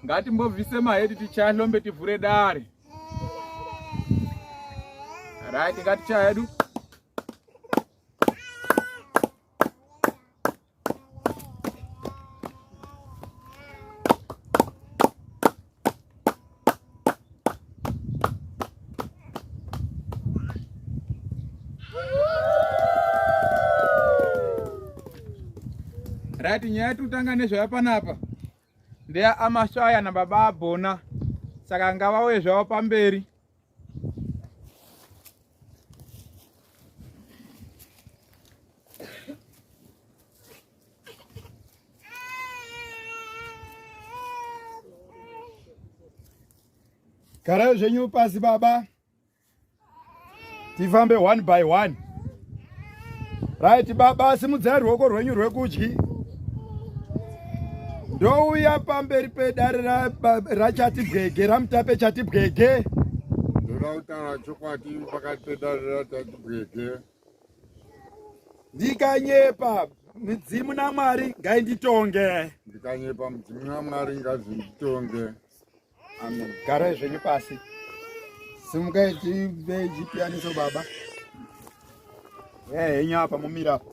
Ngatimbobvise mahedi tichahlombe tivhure dare. Right, ngatichaya hedu. Right, nyaya yatiri nezvayo panapa ndeya Amaswaya nababa Abhona, saka ngavauye zvavo pamberi. Garai zvenyu pasi baba, tifambe one by one. Right baba, simudzai ruoko rwenyu rwekudyi. Ndouya pamberi pedare raChatibwege, raMutape Chatibwege. Ndoda kutaura chokwadi pakati pedare raChatibwege. Ndikanyepa midzimu naMwari ngainditonge. Ndikanyepa mudzimu naMwari ngazvinditonge. Amen. Garai zvenyu pasi. Simukai tive chipiyaniso baba. Eh, henyu apa mumira apa.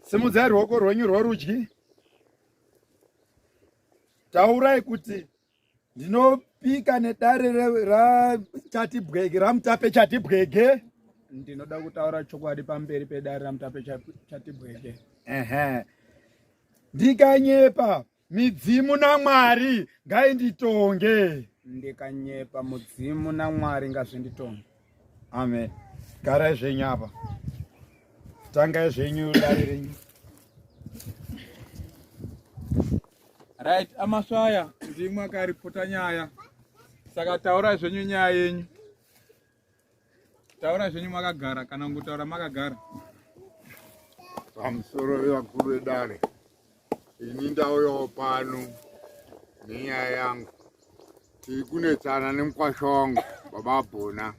Simudzai ruoko rwenyu rworudyi. Taurai kuti ndinopika nedare raChatibwege, raMutape Chatibwege. Ndinoda kutaura chokwadi pamberi pedare raMutape Chatibwege. Ehe. Ndikanyepa midzimu naMwari ngainditonge. Ndikanyepa mudzimu naMwari ngazvinditonge. Amen. Garai zvenyu apa. Tangai zvenyu dare renyu. Right, Amaswaya ndimwe akaripota nyaya. Saka taurai zvenyu nyaya yenyu. Taura zvenyu makagara kana kungotaura makagara. Pamusoro vevakuru vedare, ini ndauyawo pano nenyaya yangu. Tiri kunetsana nemukwasha wangu baba Bona.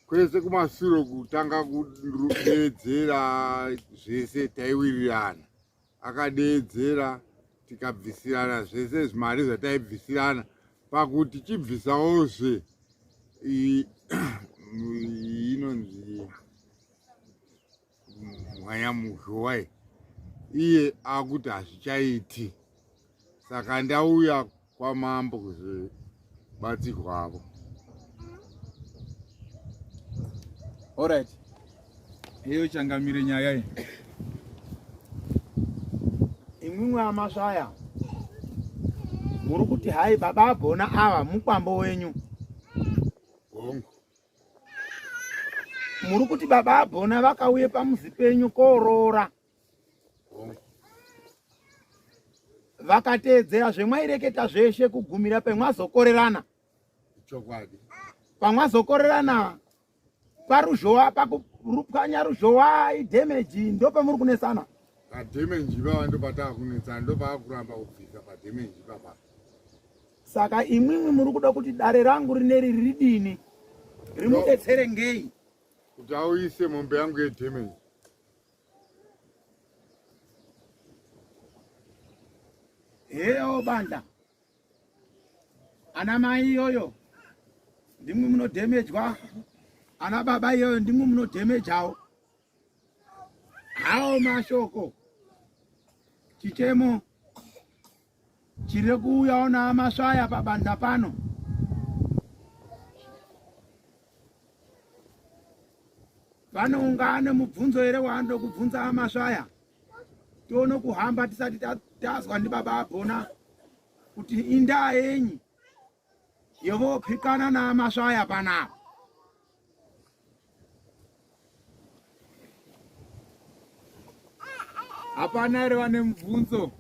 Kwese kumasure kutanga kudeedzera zvese taiwirirana. Akadeedzera tikabvisirana zvese zvimari zvataibvisirana pakuti chibvisawozve inonzi mwanyamuzhowai iye akuti hazvichaiti saka ndauya kwamambo kuzobatsirwavo. Alright, iyo changamire nyaya iyi. Imwimwe amasvaya muri kuti hai baba Abhona ava mukwambo wenyu. Hongu. Muri kuti baba Abhona vakauye pamuzi penyu kooroora. Vakateedzera zvemwaireketa zveshe kugumira pemwazokorerana. Chokwadi. Pamwazokorerana paruzhowa pakurupwanya ruzhowa idhemeji ndopamuri kunesana. Padhemeji ipapa ndopatakunetsana ndopaakuramba kubvisa padhemeji ipapa. Saka imwimwi muri kuda kuti dare rangu rineri ridini rimudetsere ngei? Kuti auyise mombe yangu yedhemeji. Heyo banda ana mai iyoyo ndimwi munodhemejwa, ana baba iyoyo ndimwi munodhemejawo. Hawo mashoko chichemo chiri kuuyawo naamasvaya pabanda pano. Pano ane mubvunzo here waanoda kubvunza amasvaya? Tione kuhamba tisati tazwa ndibaba Abhona kuti indaa yenyi yovophikana naamasvaya panapa. Hapana here vane mubvunzo?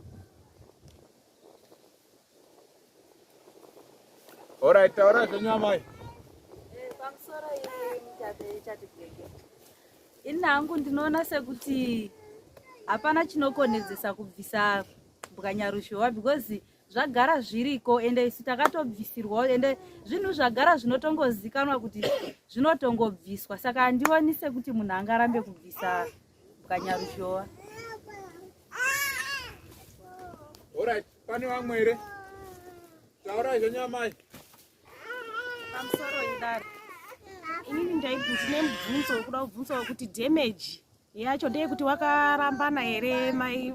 Alright, taura zvenyu amai. Pamusoro iyi chatibwege. Ini hangu ndinoona sekuti hapana chinokonedzesa kubvisa bwanyarushowa because zvagara zviriko ende isu takatobvisirwawo ende zvinhu zvagara zvinotongozikanwa kuti zvinotongobviswa saka handioni sekuti munhu angarambe kubvisa bwanyarushowa. Alright. Pane vamwe here? Taurai zvenyu amai. Pamusoro idare. Inini ndaibvunza mubvunzo wekuda kubvunza wekuti damage yacho ndeyekuti wakarambana here mai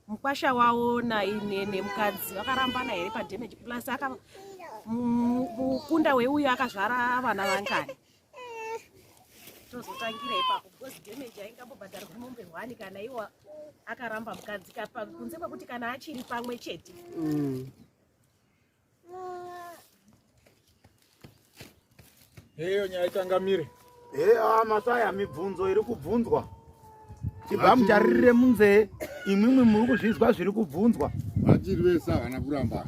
mukwasha wavo nemukadzi vakarambana here padamage plus aka mukunda weuyo akazvara vana vangani tozotangira ipapo because damage aingambobhadharwa mombe hwani kana iwo akaramba mukadzi kunze kwekuti kana achiri pamwe chete mm. Heyo nyaya changamire. Heya masaya mibvunzo iri kubvunzwa. Chibva mucharirire munzee imwimwi muri kuzvizwa zviri kubvunzwa. Vachiri vese havana kuramba.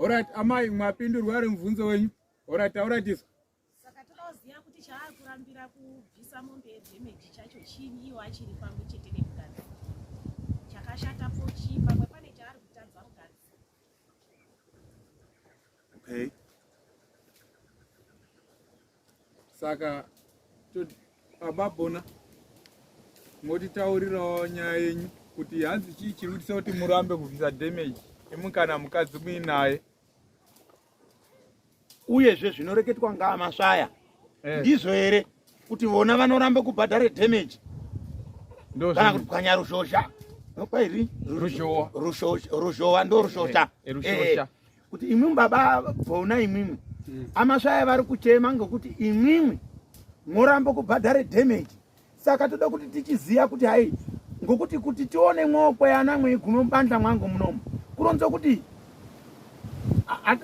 Alright, amai mwapindurwa ari mubvunzo wenyu. Alright, taurai tisu. Saka toda kuziva kuti chaari kurambira kubvisa mombe yedhemeji chacho chiinyi iwo achiri pamwe chete nemukadzi. Chakashatapo chii pamwe pane chaari kutadza mukadzi. Okay. Saka baba Bona motitaurirawo nyaya yenyu kuti hanzi chii chiri kuitisa kuti murambe kubvisa damage imi kana mukadzi muinaye. Uyezve zvinoreketwa ngaamasvaya eh. Ndizvo here kuti vona vanoramba kubhadhare damage kana kuti pwanya rushosha kwairi ruzhowa ndo rushosha eh, eh, eh. Kuti imwimwi baba vona imwimwi hmm. Amasvaya vari kuchema ngekuti imwimwi moramba kubhadhare damage Saka toda kuti tichiziva kuti hai ngokuti kuti tione mwokweyana mweigume mubandla mwangu munomu kuronza kuti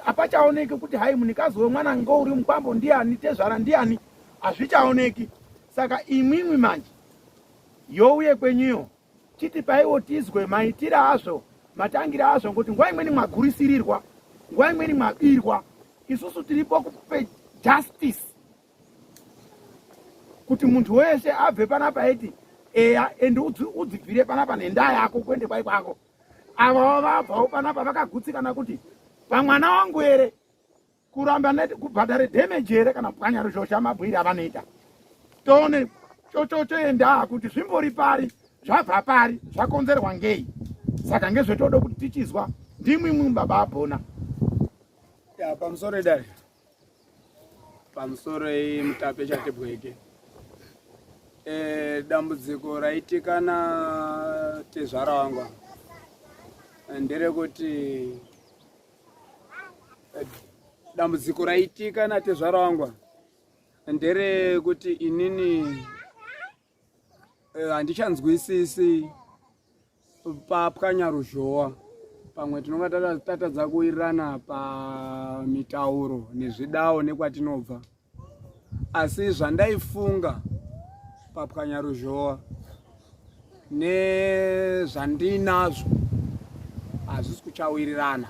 apachaoneki kuti hai munikazi wemwana ngouri mukwambo ndiani tezvara ndiani hazvichaoneki saka imwimwi manje youye kwenyuyo chitipaiwo tizwe maitire azvo matangire azvo ngokuti nguva imweni mwagurisirwa nguva imweni mwabirwa isusu tiripo kupe justice kuti muntu wese abve panapa aiti eya ende udzibvire panapa nendaa yako kuende kwai kwako ava vabvawo panapa vakagutsikana kuti pamwana wangu here kuramba kubhadhare damage here kana kupwanya rushosha mabwiri avanoita toone chochochoendaa kuti zvimbori pari zvabva pari zvakonzerwa ngei saka ngezvetoda kuti tichizwa ndimwimwi baba abhona ya pamusoro idare Pamusoro iyi mutape chatibweke. E, dambudziko raitika na tezvara wangu nderekuti eh, dambudziko raitika na tezvara wangu nderekuti inini eh, handichanzwisisi papwanya ruzhowa pamwe tinonga tatadza kuwirirana pamitauro nezvidawo nekwatinobva asi zvandaifunga papwanya ruzhowa nezvandinazvo hazvisi kuchawirirana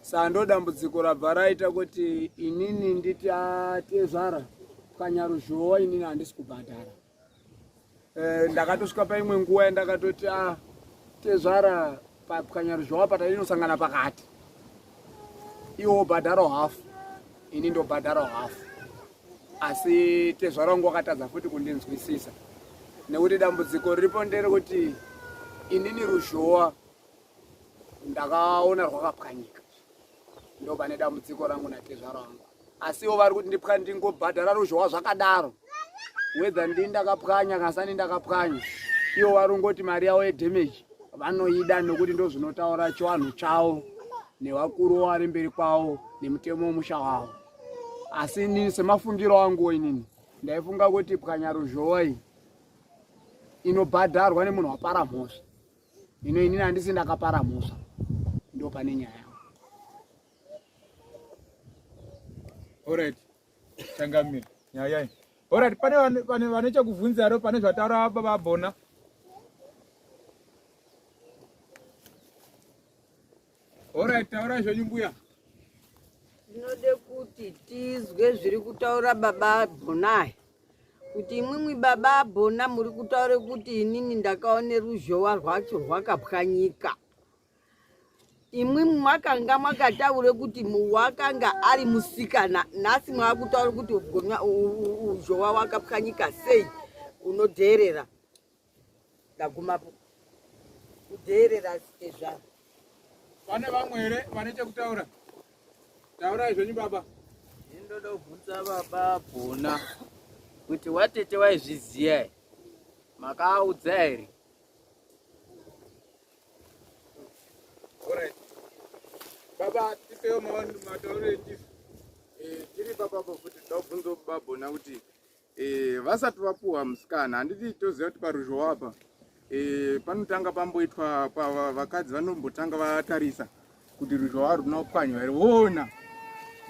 Saka ndo dambudziko rabva raita kuti inini nditi atezvara kanyaruzhowa inini handisi kubhadhara. E, ndakatosvika paimwe nguva yandakatoti a tezvara pakanyaruzhowa patainosangana pakati iwo wobhadhara hafu ini ndobhadhara hafu asi tezvara wangu wakatadza futi kundinzwisisa nekuti dambudziko riripo nderekuti inini ruzhowa ndakaona rwakapwanyika ndo pane dambudziko rangu natezvara wangu asi ivo vari kuti ndipwa ndingobhadhara ruzhowa zvakadaro wedha ndini ndakapwanya kana sani ndakapwanya ivo vari kungoti mari yavo yedamage vanoida nokuti ndozvinotaura chivanhu chavo nevakuru vari mberi kwavo nemutemo wemusha wavo asi inini semafungiro anguwo inini ndaifunga kuti pwanya ruzhowa iyi inobhadharwa nemunhu wapara mhosva Ino inini handisi ndakapara mhosva, ndo pane nyaya yangu. Alright, changamire nyaya iyi. Alright, pane pane vane chekubvunza here pane zvataura baba Bona? Alright, taura zvenyu mbuya. Tinode kuti tizwe zviri kutaura baba Bonai. Kuti imwimwi baba Bona muri kutaura kuti inini ndakaone ruzhowa rwacho rwakapwanyika. Imwimwi mwakanga mwakataura kuti wakanga ari musikana, nhasi mwakutaura kuti ruzhowa wakapwanyika sei? Unodheerera. Ndagumapo kudheerera tezvara. Pane vamwe here vane chekutaura? Taurai zvenyu baba. Ndinoda kubvunza baba Bona kuti watete waizviziva here? Makaaudza here? Alright. Baba tipewo matauriro echifu. Eh, tiri papapo futi toda kubvunza baba Bona kuti e, vasati vapuwa musikana handiti toziva kuti paruzhowa apa e, panotanga pamboitwa pa, vakadzi vanombotanga vatarisa kuti ruzhowa runa kupwanywa here voona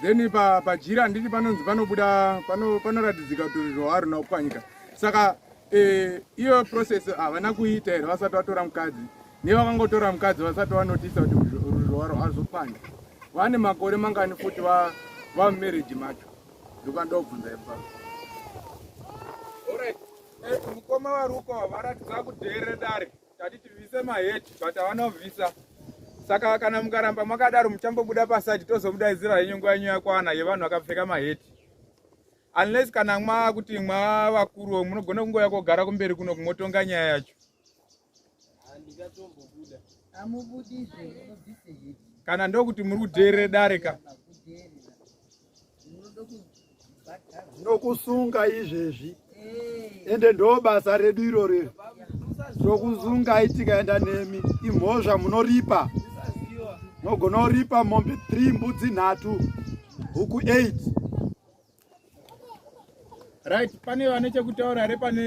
then pajira handiti panonzi panobuda panoratidzika kuti ruzhowa runa kupwanyika saka e, iyo process havana kuiita here vasati vatora mukadzi nevakangotora mukadzi vasati vanotisa kuti ruzhowa rwazopwanya vane makore mangani futi vamumarriage macho ndokandobvunza ipapo. Alright. Eh, mukoma varuko varatidza kudheerera dare. Tati tibvise maheti but havana kubvisa. Saka kana mukaramba makadaro muchambobuda pasati tozomudaidzira henyu nguva yenyu yakwana yevanhu vakapfeka maheti. Unless kana mwakuti mwavakuruwo munogona kungouya kogara kumberi kuno kumotonga nyaya yacho. Kana ndokuti muri kudheerera dare ka. Tinokusunga izvezvi ende ndo basa redu irori tokusungai tikaenda nemi imhosva munoripa munogona kuripa mombe 3 mbudzi nhatu huku 8 right pane vane chekutaura here pane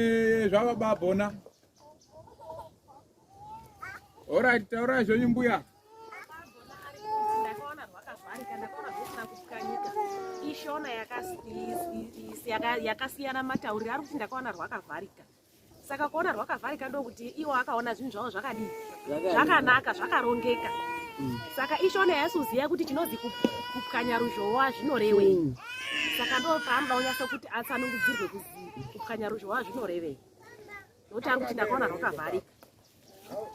zvava babona orit taurai zvenyu mbuya ndakaona rwakavharika ndakaona rwusina kupwanyika ishona yakasiyana matauriro ari kuti ndakaona rwakavharika saka kuona rwakavharika ndokuti iwo akaona zvinhu zvavo zvakadii zvakanaka zvakarongeka mm. saka ishona yaisuziva kuti chinozi kupwanya ruzhowa zvinorevei mm. saka ndopaanoda kunyasa kuti atsanungudzirwe kuzi kupwanya ruzhowa zvinorevei nokuti ari kuti ndakaona rwakavharika oh,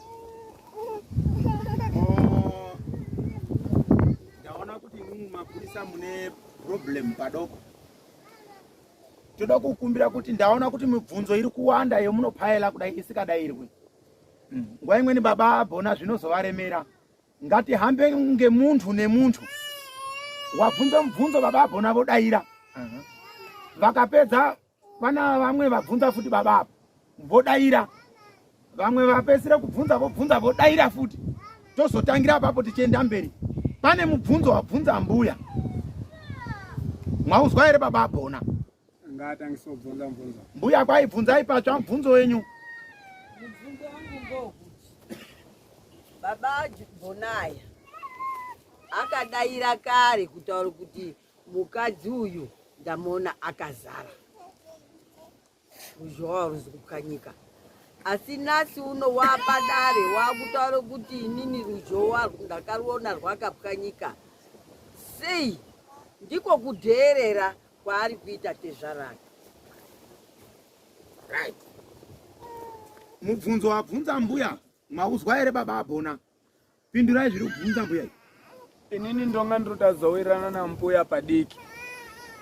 ndaona kuti imwimwi mapurisa mune problem padoko toda kukumbira kuti ndaona kuti mibvunzo iri kuwanda yemunopaila kudai isikadairwe mm. nguva imweni baba abhona zvinozovaremera ngatihambe ngemuntu nemuntu wabvunza mubvunzo baba abhona vodaira vakapedza Pana vamwe vabvunza futi baba apo vodaira, vamwe vapedzisira kubvunza vobvunza vodaira futi, tozotangira apapo tichienda mberi. Pane mubvunzo wabvunza mbuya, mwauzwa here baba abhona? Ngaatangise kubvunza mubvunzo. Mbuya kwai bvunzai patsva mubvunzo wenyu. Mubvunzo wangu ngowokuti baba Bonaya akadaira kare kutaura kuti Mukadzi uyu ndamuona akazara ruzhowa ruzi kupwanyika asi nasi uno wapadare wakutaura kuti inini ruzhowa ndakaruona rwakapwanyika sei ndiko kudheerera kwaari kuita tezvarake right mubvunzo wabvunza mbuya mauzwa here baba abhona Pindurai zviri kubvunza mbuya iyi. Inini ndonga ndinotazowirirana nambuya padiki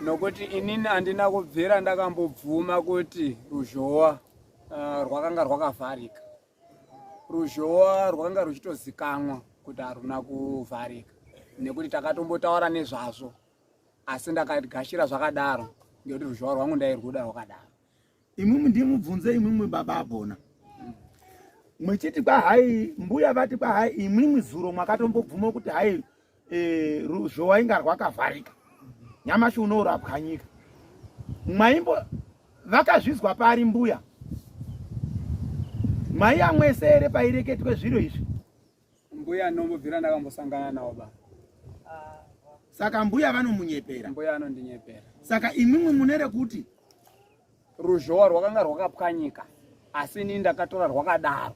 nokuti inini handina kubvira ndakambobvuma kuti ruzhowa uh, rwakanga rwakavharika. Ruzhowa rwakanga ruchitozikanwa kuti haruna kuvharika nekuti takatombotaura nezvazvo asi ndakagashira zvakadaro ngekuti ruzhowa rwangu ndairwuda rwakadaro. Imwimwi ndimubvunze imwimwi baba abona mwechiti kwahai mbuya vati kwahai imwimwi zuro mwakatombobvuma kuti hai e, ruzhowa inga rwakavharika nyamashi unorapwanyika mwaimbo vakazvizwa pari mbuya mwaiya mwese here paireketwe zviro izvi Mbuya ndombobvira ndakambosangana nawo ba. Saka mbuya vanomunyepera. Mbuya anondinyepera. Saka imwimwi mune rekuti ruzhowa rwakanga rwakapwanyika asi ini ndakatora rwakadaro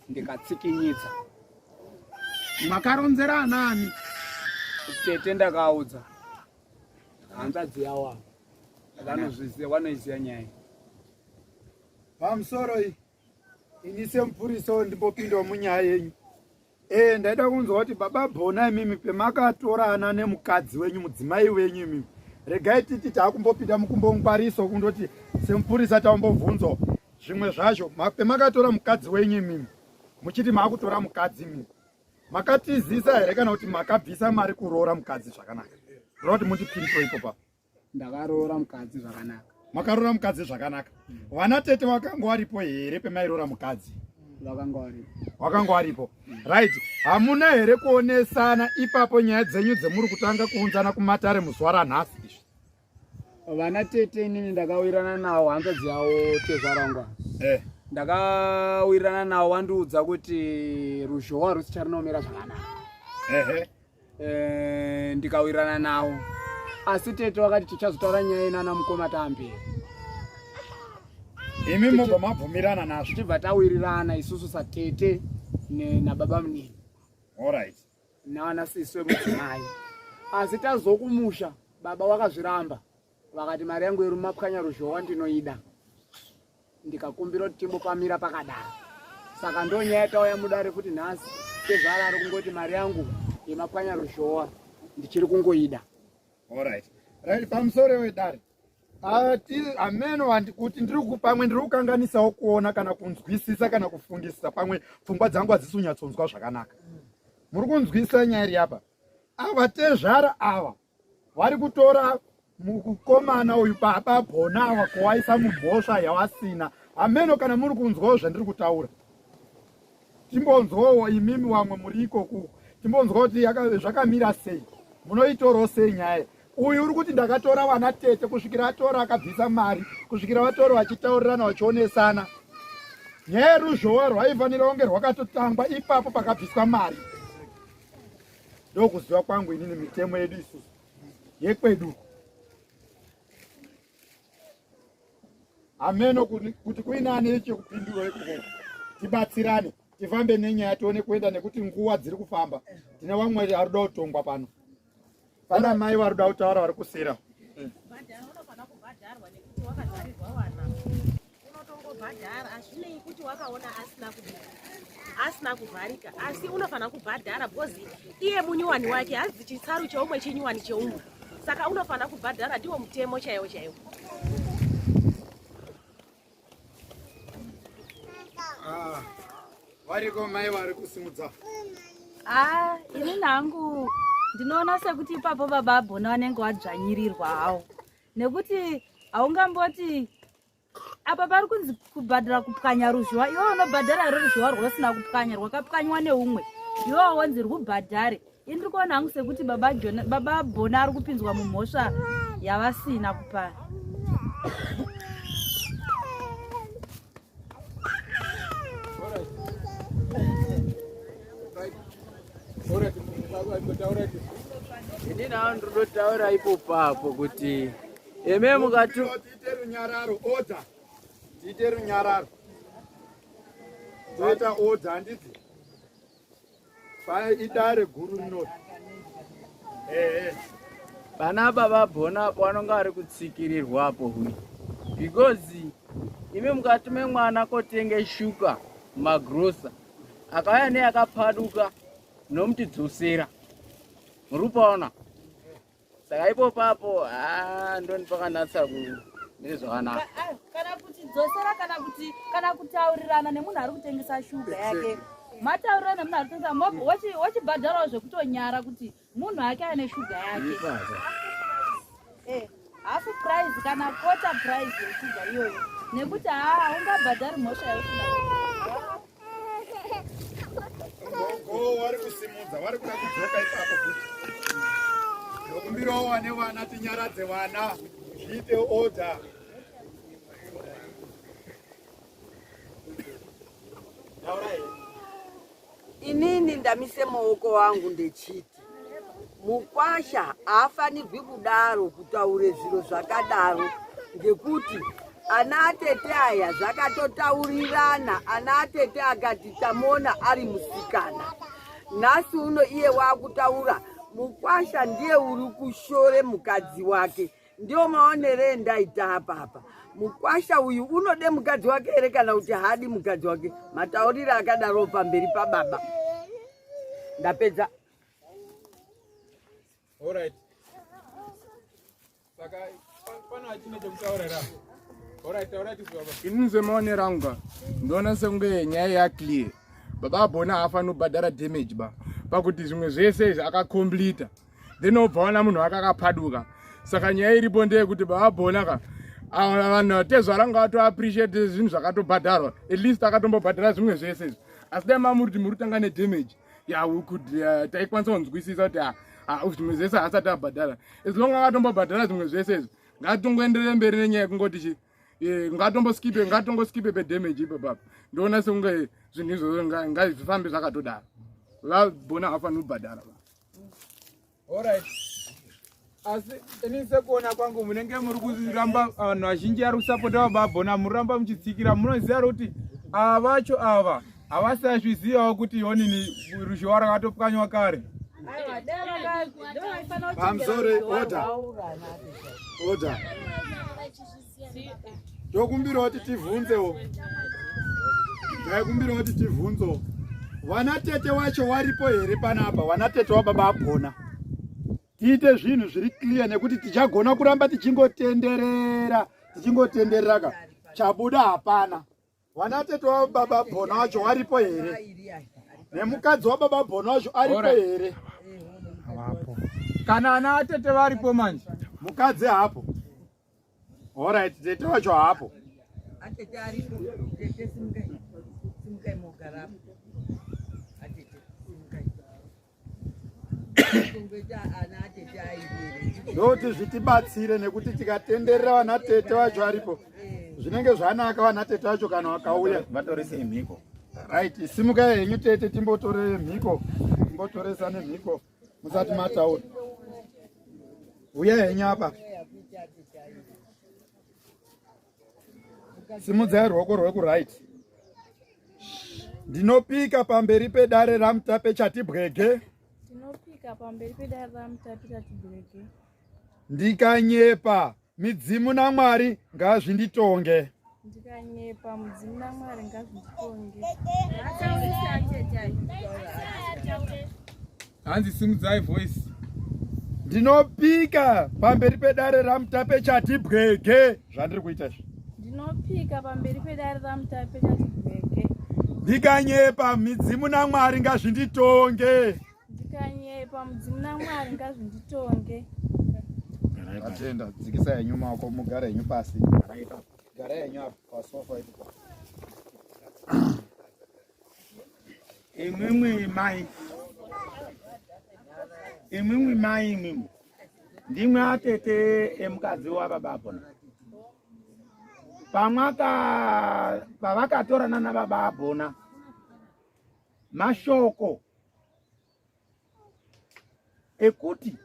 ndikatsikinyidza. Makaronzera anani? Tete ndakaudza hanzvadzi yawo vanozviziva vanoiziva nyaya. Pamusoro iyi ini semupurisa ndimbopindawo munyaya yenyu ee eh, ndaida kunzwa kuti baba bhona imimi pemakatorana nemukadzi wenyu mudzimai wenyu imimi regai titi taakumbopinda mukumbongwariso kundoti semupurisa taumbobvunzwa Zvimwe zvacho pemakatora mukadzi wenyu imimi muchiti maakutora mukadzi imimi makatizisa here kana kuti makabvisa mari kuroora mukadzi zvakanaka? Ndoda kuti mundipindure ipo pa. Ndakaroora mukadzi zvakanaka. Makaroora mukadzi zvakanaka. Vana tete vakanga varipo here pemairoora mukadzi? Vakanga varipo. Vakanga varipo. Right. Hamuna here kuonesana ipapo nyaya dzenyu dzemuri kutanga kuunzana kumatare muzuva ranhasi izvi? Vana tete inini ndakawirirana nawo hanzvadzi yavo tezvara wangu. Eh. Ndakawirirana nawo wandiudza kuti ruzhowa rusicharinomira zvakanaka. Ehe. Eh, ndikawirirana nawo asi tete wakati tichazotaura nyaya inana mukoma taamberi imi mobva mabvumirana nazvo tibva tawirirana isusu satete nababa munini alright navana sisi wemudzimai asi tazokumusha baba wakazviramba vakati mari yangu yerumapwanya ruzhowa ndinoida ndikakumbira kuti timbopamira pakadaro saka ndonyaya tauya mudare futi nhasi tezvara ari kungoti mari yangu yemapwanya ruzhowa ndichiri kungoida alright right pamusoro wedare Hameno andi kuti ndiri pamwe ndiri kukanganisawo kuona kana kunzwisisa kana kufungisisa pamwe pfungwa dzangu hadzisi kunyatsonzwa zvakanaka. Muri kunzwisisa nyaya iri apa? Ava tezvara ava vari kutora mukomana uyu baba Bona ava kuwaisa mumhosva yawasina. Hameno kana muri kunzwawo zvandiri kutaura. Timbonzwawo imimi wamwe muri ikoku timbonzwa kuti zvakamira sei munoitorawo sei nyaya uyu uri kuti ndakatora vana tete kusvikira atora akabvisa mari kusvikira vatora vachitaurirana vachionesana nyaya yeruzhowa rwaifanira kunge rwakatotangwa ipapo pakabviswa mari ndokuziva kwangu inini mitemo yedu isusu yekwedu hameno kuti kuine ane chekupindura ikoko tibatsirane tifambe nenyaya tione kuenda nekuti nguva dziri kufamba tine vamwe vari kuda kutongwa pano pana mai vari kuda kutaura vari kusira unotongobhadhara hazvinei kuti wakaona asina asina kuvharika asi unofanira kubhadhara because iye munyuwani wake hanzi chitsaru cheumwe chinyuwani cheumwe saka unofanira kubhadhara ndiwo mutemo chaiwo chaiwo ah, variko mai vari kusimudza ah, ini nangu ndinoona sekuti ipapo baba abhona vanenge vadzvanyirirwa hawo nekuti haungamboti apa pari kunzi kubhadhara kupwanya ruzhowa iwe unobhadhara here ruzhowa rwausina kupwanya rwakapwanywa neumwe iwe wonzi rwubhadhare ini ndiri kuona hangu sekuti baba Jona, baba bona ari kupinzwa mumhosva yavasina kupara Ini nawo ndinotaura ipo papo kuti eme mukati tiite runyararo order tiite runyararo toita order handiti idare guru rinoti ehe vana baba bhona apo vanonga vari kutsikirirwa apo hui because imi mukati memwana kotenge shuka magrosa akauya neyakapaduka nomuti dzosera muri kupaona saka ipo papo haa ndoni pakanatsa kumire zvakanaka ah, kana kuti dzosera kana kuti kana kutaurirana nemunhu ari kutengesa shuga yake mataurirana nemunhu ari kutengesa wochibhadharawo zvekutonyara kuti munhu ake ane shuga yake eh, hafu price kana quarter price yeshuga iyoyo nekuti haa ungabhadhari mhosva yausina Gogo vari kusimudza vari kuda kudzoka ipapo futi. Ndokumbirawo vane vana tinyaradze vana zviite order. Inini ndamise maoko wangu ndechiti mukwasha haafanirwi kudaro kutaure zviro zvakadaro ngekuti ana atete aya zvakatotaurirana ana atete akati tamuona ari musikana nhasi uno iye waakutaura mukwasha ndiye uri kushore mukadzi wake Ndiwo maonere endaita apapa. Mukwasha uyu unode mukadzi wake here kana kuti haadi mukadzi wake? Mataurire akadaro pamberi pababa. Ndapedza. Alright. Saka pano hachina chekutaura here apa? Ini semaonero angu ka ndoona sekunge nyaya yaclear. Baba Bona haafaniri kubhadhara damage ba pakuti zvimwe zvese izvi akacompleta then obva wana munhu wake akapaduka. Saka nyaya iripo ndeyekuti baba Bona ka vanhu tezvara ngavatoappreciate zvinhu zvakatobhadharwa at least akatombobhadhara zvimwe zvese izvi asi dai mamuri kuti muri kutanga nedamage ya we could taikwanisa kunzwisisa kuti ah, ah, zvimwe zvese haasati abhadhara as long akatombobhadhara zvimwe zvese izvi ngatongoenderere mberi nenyaya yekungoti chi eh, ngatomboskipe ngatongoskipe pedamage ipapapo ndoona sekunge zvinhu izvozvo ngazvifambe zvakatodaro vabona havafaniri kubhadhara Alright. Asi ini sekuona kwangu munenge muri kuramba vanhu vazhinji ari kusapota baba Bona muramba muchitsikira munoziva kuti ava vacho ava havasi azvizivawo kuti yonini ruzhowa rakatopwanywa kare. Pamusoro order. Order. Tokumbirawo kuti tivhunzewo. Taikumbirawo kuti tivhunzewo. Wana tete wacho waripo here panapa? Wana tete wababa Abhona. Tiite zvinhu zviri clear nekuti tichagona kuramba tichingotenderera, tichingotenderera ka. Chabuda hapana. Wana tete wababa Bona wacho waripo here? Nemukadzi wababa Bona wacho aripo here? Kana ana tete varipo manje. Mukadzi hapo. Alright, tete wacho hapo. Atete aripo. Tete simukai. Simukai mogara apo. Atete simukai. Ndoti zvitibatsire nekuti tikatenderera vana tete vacho varipo zvinenge zvanaka vana tete vacho kana vakauya vatoresei mhiko. Right, simukai henyu tete timbotore mhiko timbotoresa nemhiko musati mataura. Uya henyu apa. Simudzai ruoko rwekuright. Ndinopika pamberi pedare raMutape Chatibwege. Ndinopika pamberi pedare raMutape Chatibwege. Ndikanyepa midzimu naMwari ngazvinditonge. Ndikanyepa mudzimu naMwari ngazvinditonge. Hanzi simudzai voice. Ndinopika pamberi pedare raMutape Chatibwege zvandiri kuita izvi. Ndinopika pamberi pedare raMutape Chatibwege. Ndikanyepa midzimu naMwari ngazvinditonge. Ndikanyepa mudzimu naMwari ngazvinditonge. Atenda, dzikisa henyu maoko mugare henyu pasi. Garai henyu apa pasofa ipo. Imwimwi mai, imwimwi mai, imwimwi ndimwe atete emukadzi wababa Abhona. Pamwaka pavakatorana nababa Abhona mashoko ekuti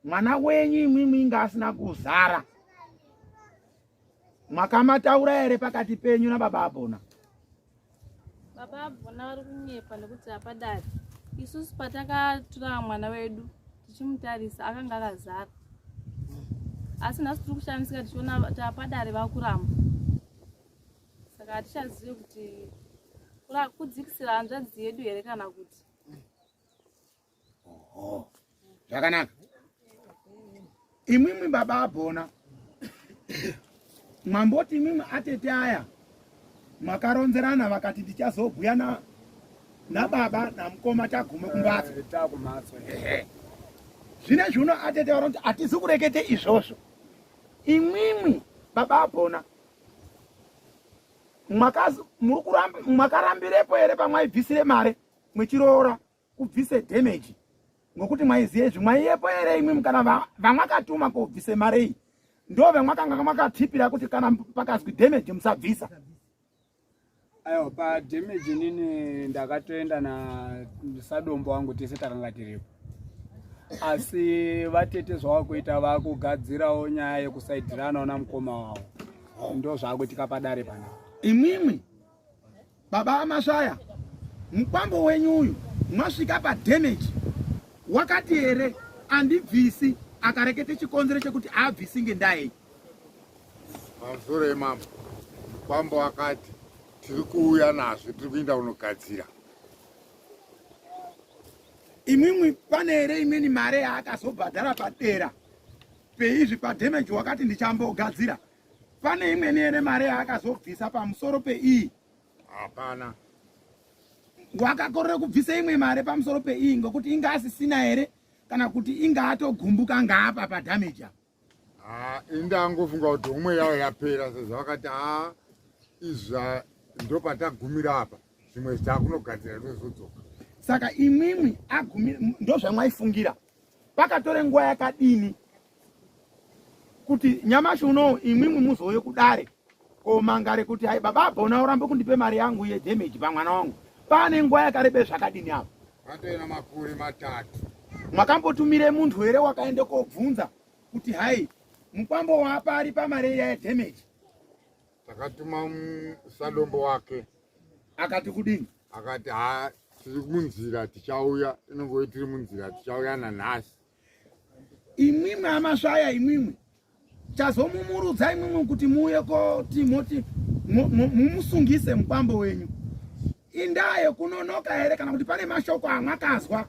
mwana wenyu imwimwi inga asina kuzara mwakamataura here pakati penyu nababa Abhona? Baba Abhona vari kunyepa nekuti hapadari. Isusu patakatora mwana wedu tichimutarisa akanga akazara, asi nhasi tiri kushamisika tichiona tapadare vakuramba, saka hatichazivi kuti kudzikisira hanzvadzi yedu here kana kuti. Oho, zvakanaka. Imwimwi baba Abhona mwamboti imwimwi atete aya mwakaronzerana vakati ndichazobhuya na nababa namukoma tagume kumbatso. Eh, takumhatso. Ehe. Zvinezvi uno atete varonzi hatizi kurekete izvozvo. Imwimwi baba Abhona mwakarambirepo here pamwaibvisire mare mwechiroora kubvise damage ngokuti mwaiziva izvi mwaiyepo here imwimwi kana vamwakatuma kobvise mare iyi ndo vemwakanga mwakatipira kuti kana pakazwi damage musabvisa Aiwa, padamage inini ndakatoenda nasadombo wangu tese takanga tiripo, asi vatete zvavakuita vakugadzirawo nyaya yekusaidiranawo namukoma wavo, ndo zvakuitika padare pana. Imwimwi baba aMasvaya, mukwambo wenyu uyu mwasvika padamage wakati here andibvisi, akarekete chikonzero chekuti aabvisi ngendaa yei? Pamusoro yemambo, mukwambo akati tiri kuuya nazvo, tiri kuenda kunogadzira. Imwimwi pane here imweni mare yaakazobhadhara padera peizvi padamage wakati ndichambogadzira? Pane imweni here mari yaakazobvisa pamusoro peiyi? Hapana. Wakakorera kubvisa imwe mari pamusoro peiyi ngokuti inga asisina here kana kuti inga atogumbuka ngaapa padamage apa? Ah, indangofunga kuti homwe yawo yapera sezvo vakati haa izva ndopatagumira apa zvimwe zvakunogadzira tozodzoka. Saka imwimwi agumira ndozvamwaifungira pakatore nguva yakadini kuti nyamashi unowu imwimwi muzouye kudare komangare kuti hai baba abhona urambe kundipe mari yangu yedamage pamwana wangu pane nguva yakarebe zvakadini apo Patoena makore matatu. Mwakambotumire muntu here wakaenda kobvunza kuti hai mukwambo waapa ari pamari iya yedamage? Takatuma sadombo wake. Akati kudini? Akati ha tiri munzira tichauya, inongove tiri munzira tichauya nanhasi. Imwimwi amasvaya imwimwi chazomumurudza imwimwi kuti muuye koti moti mumusungise mukwambo wenyu indaa yekunonoka here kana kuti pane mashoko amwakazwa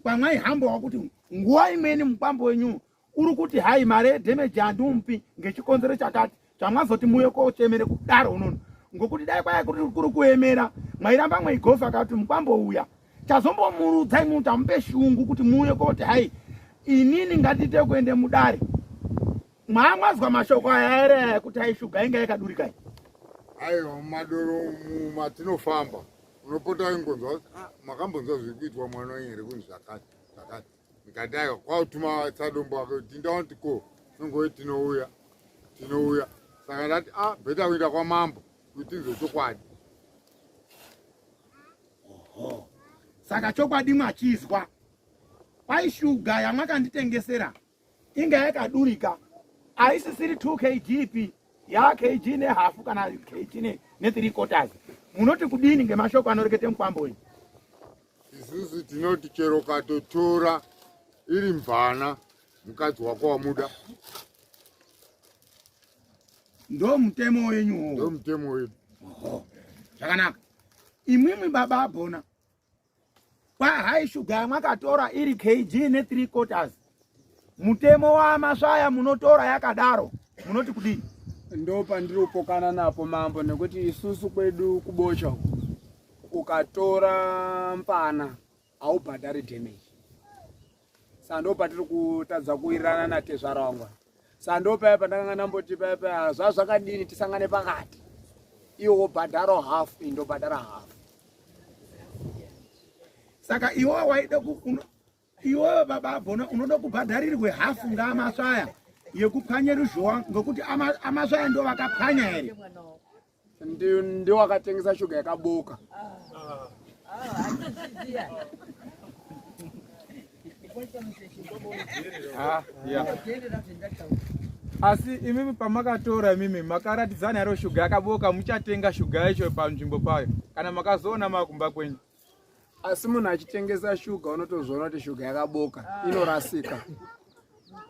kwamwaihambawo kuti nguva imweni mukwambo wenyu uri kuti hai mari yedhemeji handiumupi ngechikonzero chakati Chamwazoti muuye kochemere kudaro unono ngokuti dai kwaya kuri kuemera mwairamba mweigofa kati mukwambo uya chazombomurudza imwe kuti amupe shungu kuti muuye koti hai inini ngatiite kuende mudare mwamwazwa mashoko aya ere aya kuti hai shuga inga yakadurika iyi aiwa mumadoro matinofamba unopota ingonzwa kuti ah, makambonzwa zviri kuitwa mwana wenyu here kunzi zvakati zvakati ndikati aiwa kwautuma sadombo wake kuti ndaona ko nongoe tinouya tinouya saka ndati a ah, bheta kuenda kwamambo kuti tinzwe chokwadi oho saka chokwadi mwachizwa kwai shuga yamwakanditengesera inga yakadurika aisisiri 2 kg pi ya kg nehafu kana kg ne 3 quarters munoti kudini ngemashoko anorekete mukwambo wenyu isusu tinoti chero katotora iri mvana mukadzi wako wamuda ndo mutemo wenyu ndo mutemo wedu zvakanaka imwimwi baba abhona kwahai shuga yamwakatora iri kg ne 3 quarters mutemo wamasvaya munotora yakadaro munoti kudini ndo pandiri kupokana napo mambo nekuti isusu kwedu kubocha ukatora mpana haubhadhari damage saka ndo patiri kutadza kuwirirana natezvara wangu saka ndo paya pandakanga ndamboti paya paya zva zvakadini tisangane pakati iwo wobhadhara hafu ini ndobhadhara hafu saka iwe waida iwewe baba abhona unoda kubhadharirwe hafu ngaamasvaya yekupwanye ruzhowa ngokuti amasvaya ndo vakapwanya here Ndiwo akatengesa shuga yakaboka. Ah, yeah. Asi imimi pamakatora imimi makaratidzana yaro shuga yakaboka muchatenga shuga yacho panzvimbo payo kana makazoona makumba kwenyu. Asi munhu achitengesa shuga unotozviona kuti shuga yakaboka inorasika.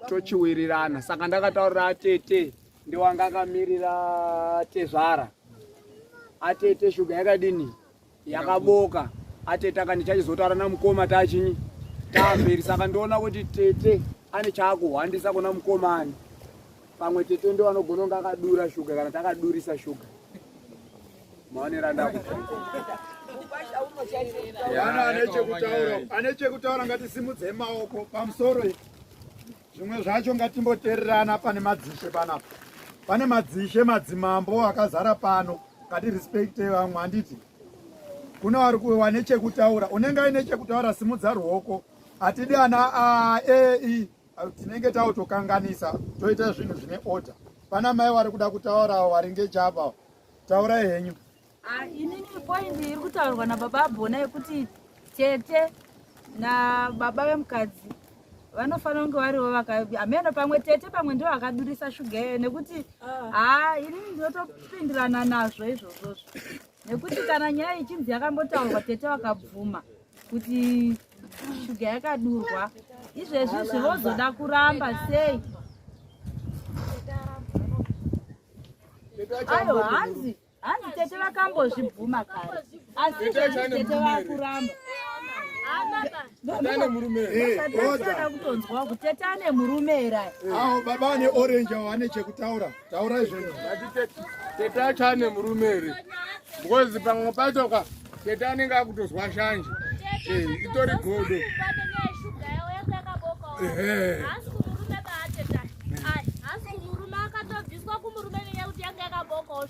Tochiwirirana. Saka ndakataurira atete ndiwanga akamirira tezvara. Atete shuga yakadini? Yakaboka. Atete akandichachizotaura namukoma tachinyi taamberi. Saka ndoona kuti tete ane chaakuhwandisa kuna mukoma ani. Pamwe tete ndo anogona kunge akadura shuga kana takadurisa shuga. Maonero andakuita. Vana ane chekutaura, ane chekutaura ngatisimudzei maoko pamusoro. Zvimwe zvacho ngatimboteererana pane madzishe panapa. Pane madzishe madzimambo akazara pano. Ngati respecte vamwe handiti. Kuna vari kuwa nechekutaura, unenge aine chekutaura simudza ruoko. Hatidi ana a e i tinenge tautokanganisa toita zvinhu zvine order. Pana mai vari kuda kutaura vari ngechapa. Taurai henyu. Ah, inini point iri kutaurwa nababa Bona yekuti tete nababa vemukadzi vanofanira kunge varivo vaka hameno pamwe tete pamwe ndivo vakadurisa shuga iyoyo nekuti ah. haa inini ndinotopindirana nazvo izvozvozvo nekuti kana nyaya ichinzi yakambotaurwa tete vakabvuma kuti shuga yakadurwa izvezvi zvivozoda kuramba sei ayo hanzi hanzi tete vakambozvibvuma kare asi izvezvi tete vakuramba. Ane murume. Eh, kutonzwa kuti tete ane murume here? Awo baba ane orange awo ane chekutaura. Taura izvozvo. Tete acho ane murume here? Because pamwe pacho ka tete anenge akutozwa shanje. Eh, itori godo. Ehe.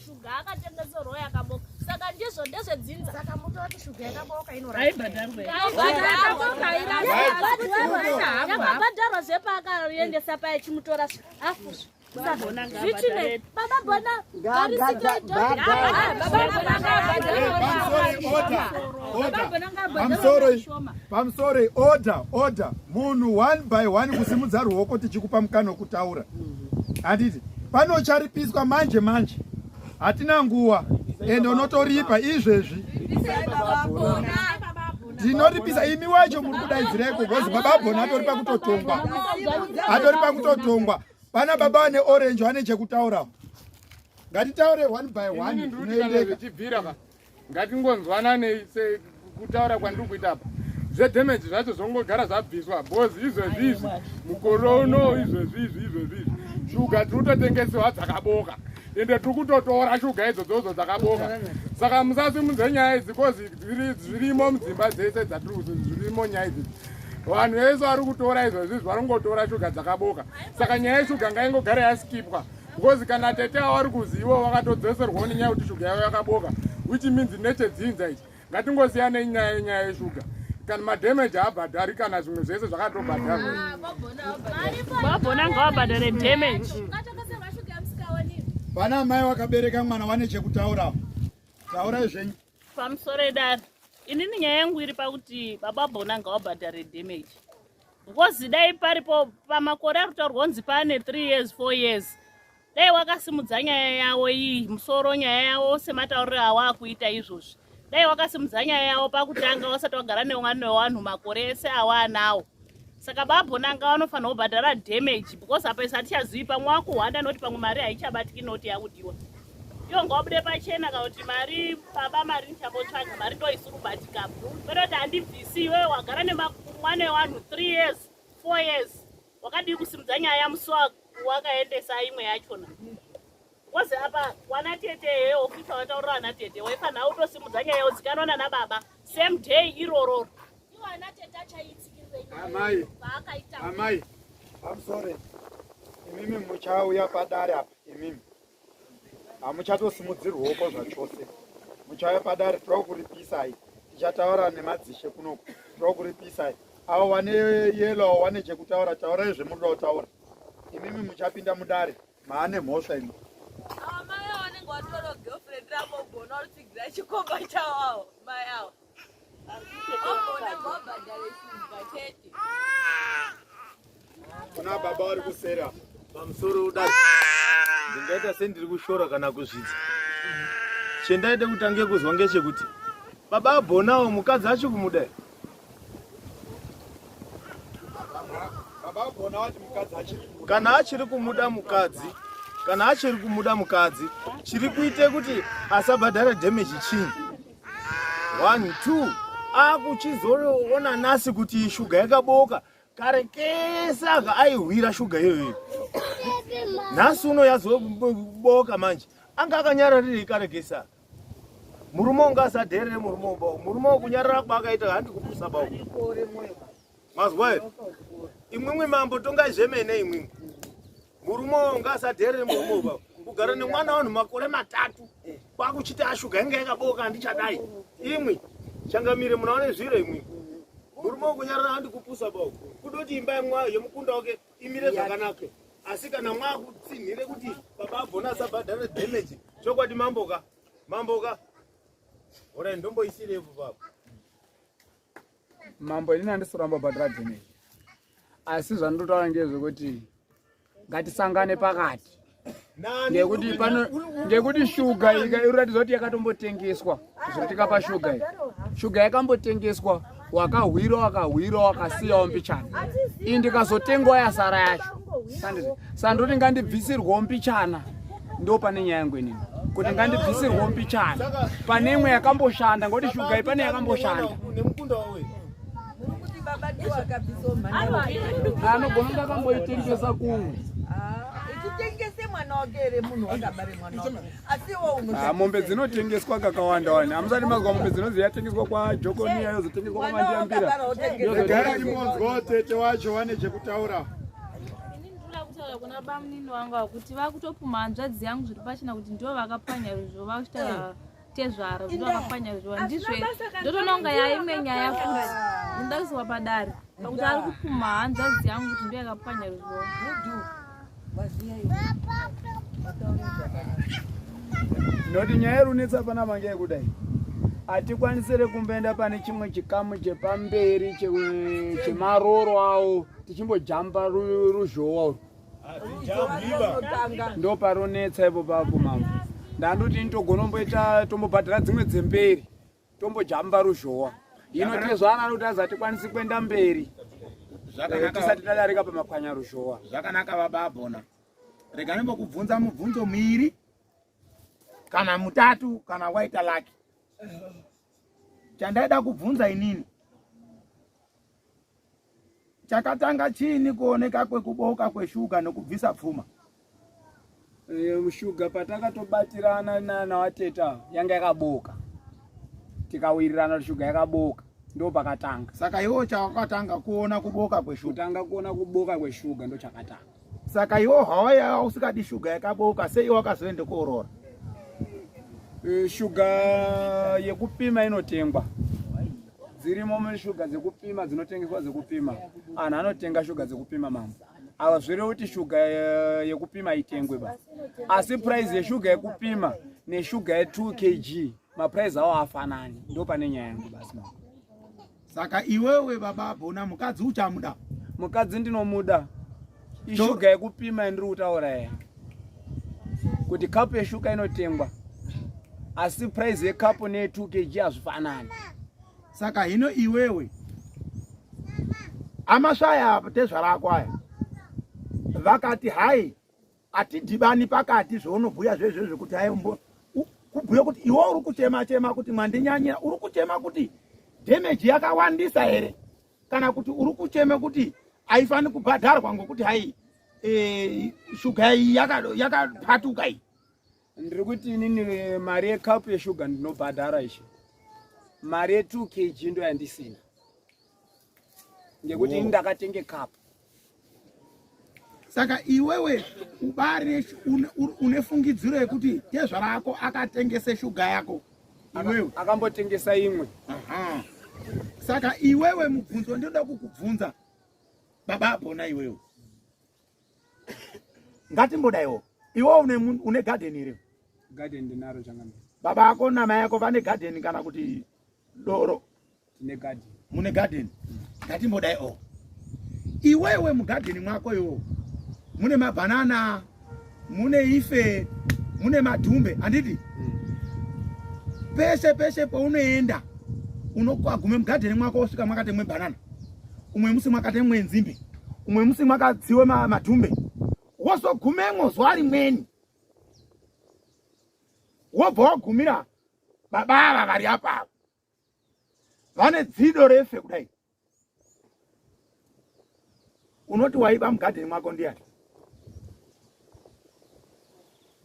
Shuga akatengeserwa yakaboka saka ndizvo ndezvedzinza saka mutoti shuga yakaboka inoyakabhadharwa zvepaakaendesa paye chimutora afu zvichine baba bona pamusoro order order munhu one by one kusimudza ruoko tichikupa mukana wekutaura handiti panocharipiswa manje manje hatina nguva ende unotoripa izvezvi ndinoripisa imi wacho muri kudaidziraiko because baba bona atori pakutotongwa atori pakutotongwa pana baba vane orange vane chekutaura ngatitaure one by one zvinoendeka ngatingonzwananei kutaura kwandiri kuita apa zvedamage zvacho zvongogara zvabviswa bcause izvezvi izvi mukore uno izvezvi izvi izvezvi izvi shuga tiri kutotengesewa dzakaboka ende tiri kutotora shuga idzodzodzo dzakaboka saka musasimudze nyaya idzi bcause zvirimo mudzimba dzese dzatiri zvirimo nyaya idzi vanhu vese vari kutora izvezvi izvi vari kungotora shuga dzakaboka saka nyaya yeshuga ngaingogara yaskipwa because kana tete avo vari kuzi ivo vakatodzoserwawo nenyaya yekuti shuga yavo yakaboka which means nechedzinza ichi ngatingosiyana nyaya yenyaya yeshuga kana madamage haabhadhari kana zvimwe zvese zvakatobhadharwa babona ngawabhadhare damage vana amai vakabereka mwana vane chekutaura taurai zvenyu Pamusoro edare, inini nyaya yangu iri pakuti baba Bona ngawabhadhare damage because dai paripo pamakore ari kutaurwa kunzi pane 3 years 4 years dai wakasimudza nyaya yawo iyi musoro nyaya yawo sematauriro awakuita izvozvi dai wakasimudza nyaya yawo pakutanga wasati wagara nemwana wewanhu makore ese awaanawo saka babonanga vanofanira kubhadhara damage because apa isati tichazivi pamwe wakuhwanda noti pamwe mari haichabatiki noti yakudiwa iwo ngawabude pachena kana kuti mari baba mari ndichambotsvaga mari ndo isiri kubatika kwete kuti handibvisi iwewe wagara nemwana wevanhu three years four years wakadii kusimudza nyaya musi wakaendesa imwe yachona because apa wana tete he ofisa wataurira wana tete waifanira kutosimudza nyaya yozikanwa nana baba same day irororo Amai, amai, I'm sorry. Imimi muchauya padare apa, imimi. Hamuchatosimudzi ruoko zvachose. Muchauya padare toda kuripisai. Tichataura nemadzishe kunoku. Toda kuripisai. Avo vane yellow avo vane chekutaura, taurai zvemunoda kutaura. Imimi muchapinda mudare. Maane mhosva imi. Ava mai avo vanenge vatora girlfriend ravo gona vachitsigira chikomba chavo avo mai avo. Vagona ngavabhadhare shuga chete. Kuna baba vari kusera. Pamusoro udai. Ndingaita sendiri kushora kana kuzvidza. Chendaida kutange kuzwa ngechekuti baba abhonawo mukadzi acho kumuda here? Kana achiri kumuda mukadzi, kana achiri kumuda mukadzi, chiri kuite kuti asabhadhara damage chii? One, two, akuchizoona nasi kuti shuga yakaboka kare kese aka aihwira shuga iyoyo nhasi uno yazoboka manje anga akanyararirei kare kese aka murume unga asadherere murume uba murume wokunyarara kwaakaita handi kupusa ba mazwa here imwimwi mambo tongai zvemene imwimwi murume uyo unga asadherere murume uba kugara nemwana wanhu makore matatu kwakuchiti ashuga inga yakaboka handichadai imwi changamire munaone zviro imwi murume wokunyarara handi kupusa ba kudoti imba yemukunda wake imire zvakanaka asi kana mwakutsinhire kuti baba abhona asabhadhare damage chokwadi mamboka mamboka orai ndomboisirepo baba mambo inini handisi kuramba kubhadhara damage asi zvandinotaura ngezvekuti ngatisangane pakati ngekuti pano ngekuti shuga ika iratidza kuti yakatombotengeswa zviri tikapa shuga iyi shuga yakambotengeswa wakahwira wakahwira wakasiyawo mbichana iyi ndikazotengwa yasara yacho sandoti ngandibvisirwawo mbichana ndo pane nyaya yangu inini kuti ngandibvisirwawo mbichana pane imwe yakamboshanda ngokuti shuga iyi pane yakamboshanda. Anogona kunge akamboitengesa kumwe. Ichitengese mwana wake here munhu wakabare mwana wake asi iwo Ah, mombe dzinotengeswa kakawanda wani hamusati mazwa mombe dzinonzi yatengeswa kwajokoniya yozotengeswa kwamandiyambira. Regai timonzwawo tete wacho vane chekutaura. Ndinoda kutaura kuna bamunini wangu ava kuti vakutopumha hanzvadzi yangu zviri pachena kuti ndivo vakapwanya ruzhowa vakuchitaura tezvara ndivo vakapwanya ruzhowa ndizvo ndotoona kunga yaimwe nyaya futi ndinoda kuiswa padare pakuti ari kupumha hanzvadzi yangu kuti ndiyo yakapwanya ruzhowa. Noti nyaya iri kunetsa panapa ngeyekudai hatikwanisire kumboenda pane chimwe chikamu chepamberi chemaroro awo tichimbojamba ruzhowa urwu ndo paronetsa ipo papo mambo ndandoti ini togonomboita tombobhadhara dzimwe dzemberi tombojamba ruzhowa hino tezvana anokuti azi hatikwanisi kuenda mberi tisati tadarika pamapwanya ruzhowa. Zvakanaka baba Abona, rega ndimbokubvunza mubvunzo miiri kana mutatu kana waita laki. Chandaida kubvunza inini, chakatanga chiini kuoneka kwekuboka kweshuga nokubvisa pfuma? Shuga patakatobatirana nawateta yanga yakaboka, tikawirirana kuti shuga yakaboka, ndo pakatanga. Saka iwo chawakatanga kuona kuboka kweshuga? Kutanga kuona kuboka kweshuga ndo chakatanga. Saka iwo hawaiya usikadi shuga yakaboka, sei wakazoenda koorora? Shuga yekupima inotengwa, dzirimo mushuga dzekupima dzinotengeswa dzekupima, anhu anotenga shuga dzekupima mambo ava zvireve kuti shuga yekupima itengwe ba, asi price yeshuga yekupima neshuga ye2 kg maprice awo afanani, ndo pane nyaya yangu basi mambo. Saka iwewe baba Abona, mukadzi uchamuda? Mukadzi ndinomuda, ishuga yekupima yandiri kutaura ya kuti kapu yeshuga inotengwa asi price yekapu neye2 kg hazvifanani. Saka hino iwewe amasvaya tezvara ako aya vakati hai atidhibani pakati zvaunobhuya zvezvo zvekuti hai kubhuya kuti iwe uri kuchema chema kuti mwandinyanyira, uri kuchema kuti damage yakawandisa here kana kuti uri kuchema kuti haifani kubhadharwa ngokuti hai shuga iyi yakapatuka iyi? Ndiri kuti inini mari yekapu yeshuga ndinobhadhara ishe, mari ye2 kg ndo yandisina ngekuti ini ndakatenge kapu. Saka iwewe ubari une fungidziro yekuti tezvara ako akatengese shuga yako iwewe? Akambotengesa imwe. Saka iwewe mubvunzo ndinoda kukubvunza baba Abona, iwewe ngatimbodaiwo iwe une garden here? Garden ndinaro changamire. Baba ako namai ako vane garden kana kuti doro? Tine garden. Mune garden. Ngatimbodai o iwewe mugadheni mwako iwo mune mabhanana, mune ife, mune madhumbe, handiti? Pese pese paunoenda unogume mugadheni mwako wosvika mwakatemwe bhanana, umwe musi mwakatemwe nzimbe, umwe musi mwakadziwe madhumbe, wozogumemwo zuva rimweni wobva wagumira baba ava vari apa vane dzido refe kudai, unoti waiba mugadheni mwako ndiani?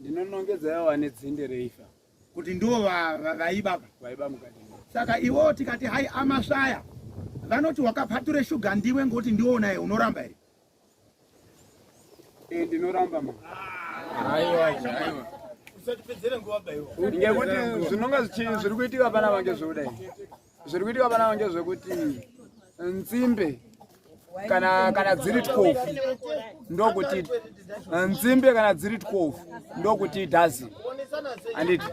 Ndinonongedza ivo vane dzinde reifa. Kuti ndivo vaiba? Vaiba mugadheni. Saka iwo tikati hai amasvaya vanoti wakapature shuga ndiwe ngokuti ndiwo naye, unoramba here? Ndinoramba ma. Aiwa, aiwa. Usatipedzere nguva baiwa. Ngekuti zvinonga zviri kuitika panapa ngezvekudai, zviri kuitika panapa ngezvekuti nzimbe kana dziri 12 ndokuti nzimbe kana dziri 12 ndokuti dozen, handiti?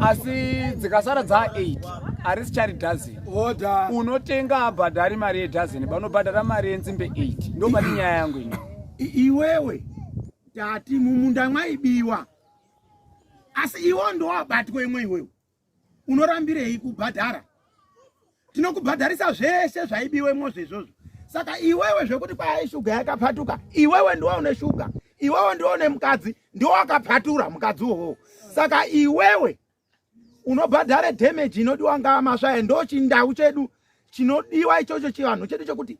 Asi dzikasara dza 8 harisichari dozen. Order. Unotenga abhadhari mari yedozen, banobhadhara mari yenzimbe 8, ndo pane nyaya yangu ini. Iwewe tati mumunda mwaibiwa, asi iwo ndowabatwa imwe, iwewe unorambirei kubhadhara? Tinokubhadharisa zvese zvaibiwemwo zvezvozvo. Saka iwewe zvekuti kwai shuga yakapatuka, iwewe ndiwe une shuga, iwewe ndiwe une mukadzi, ndiwe wakapatura mukadzi uwowo. Saka iwewe unobhadhare damage inodiwa ngaamasvaya. Ndo chindau chedu. Chinodiwa ichocho chivanhu chedu chokuti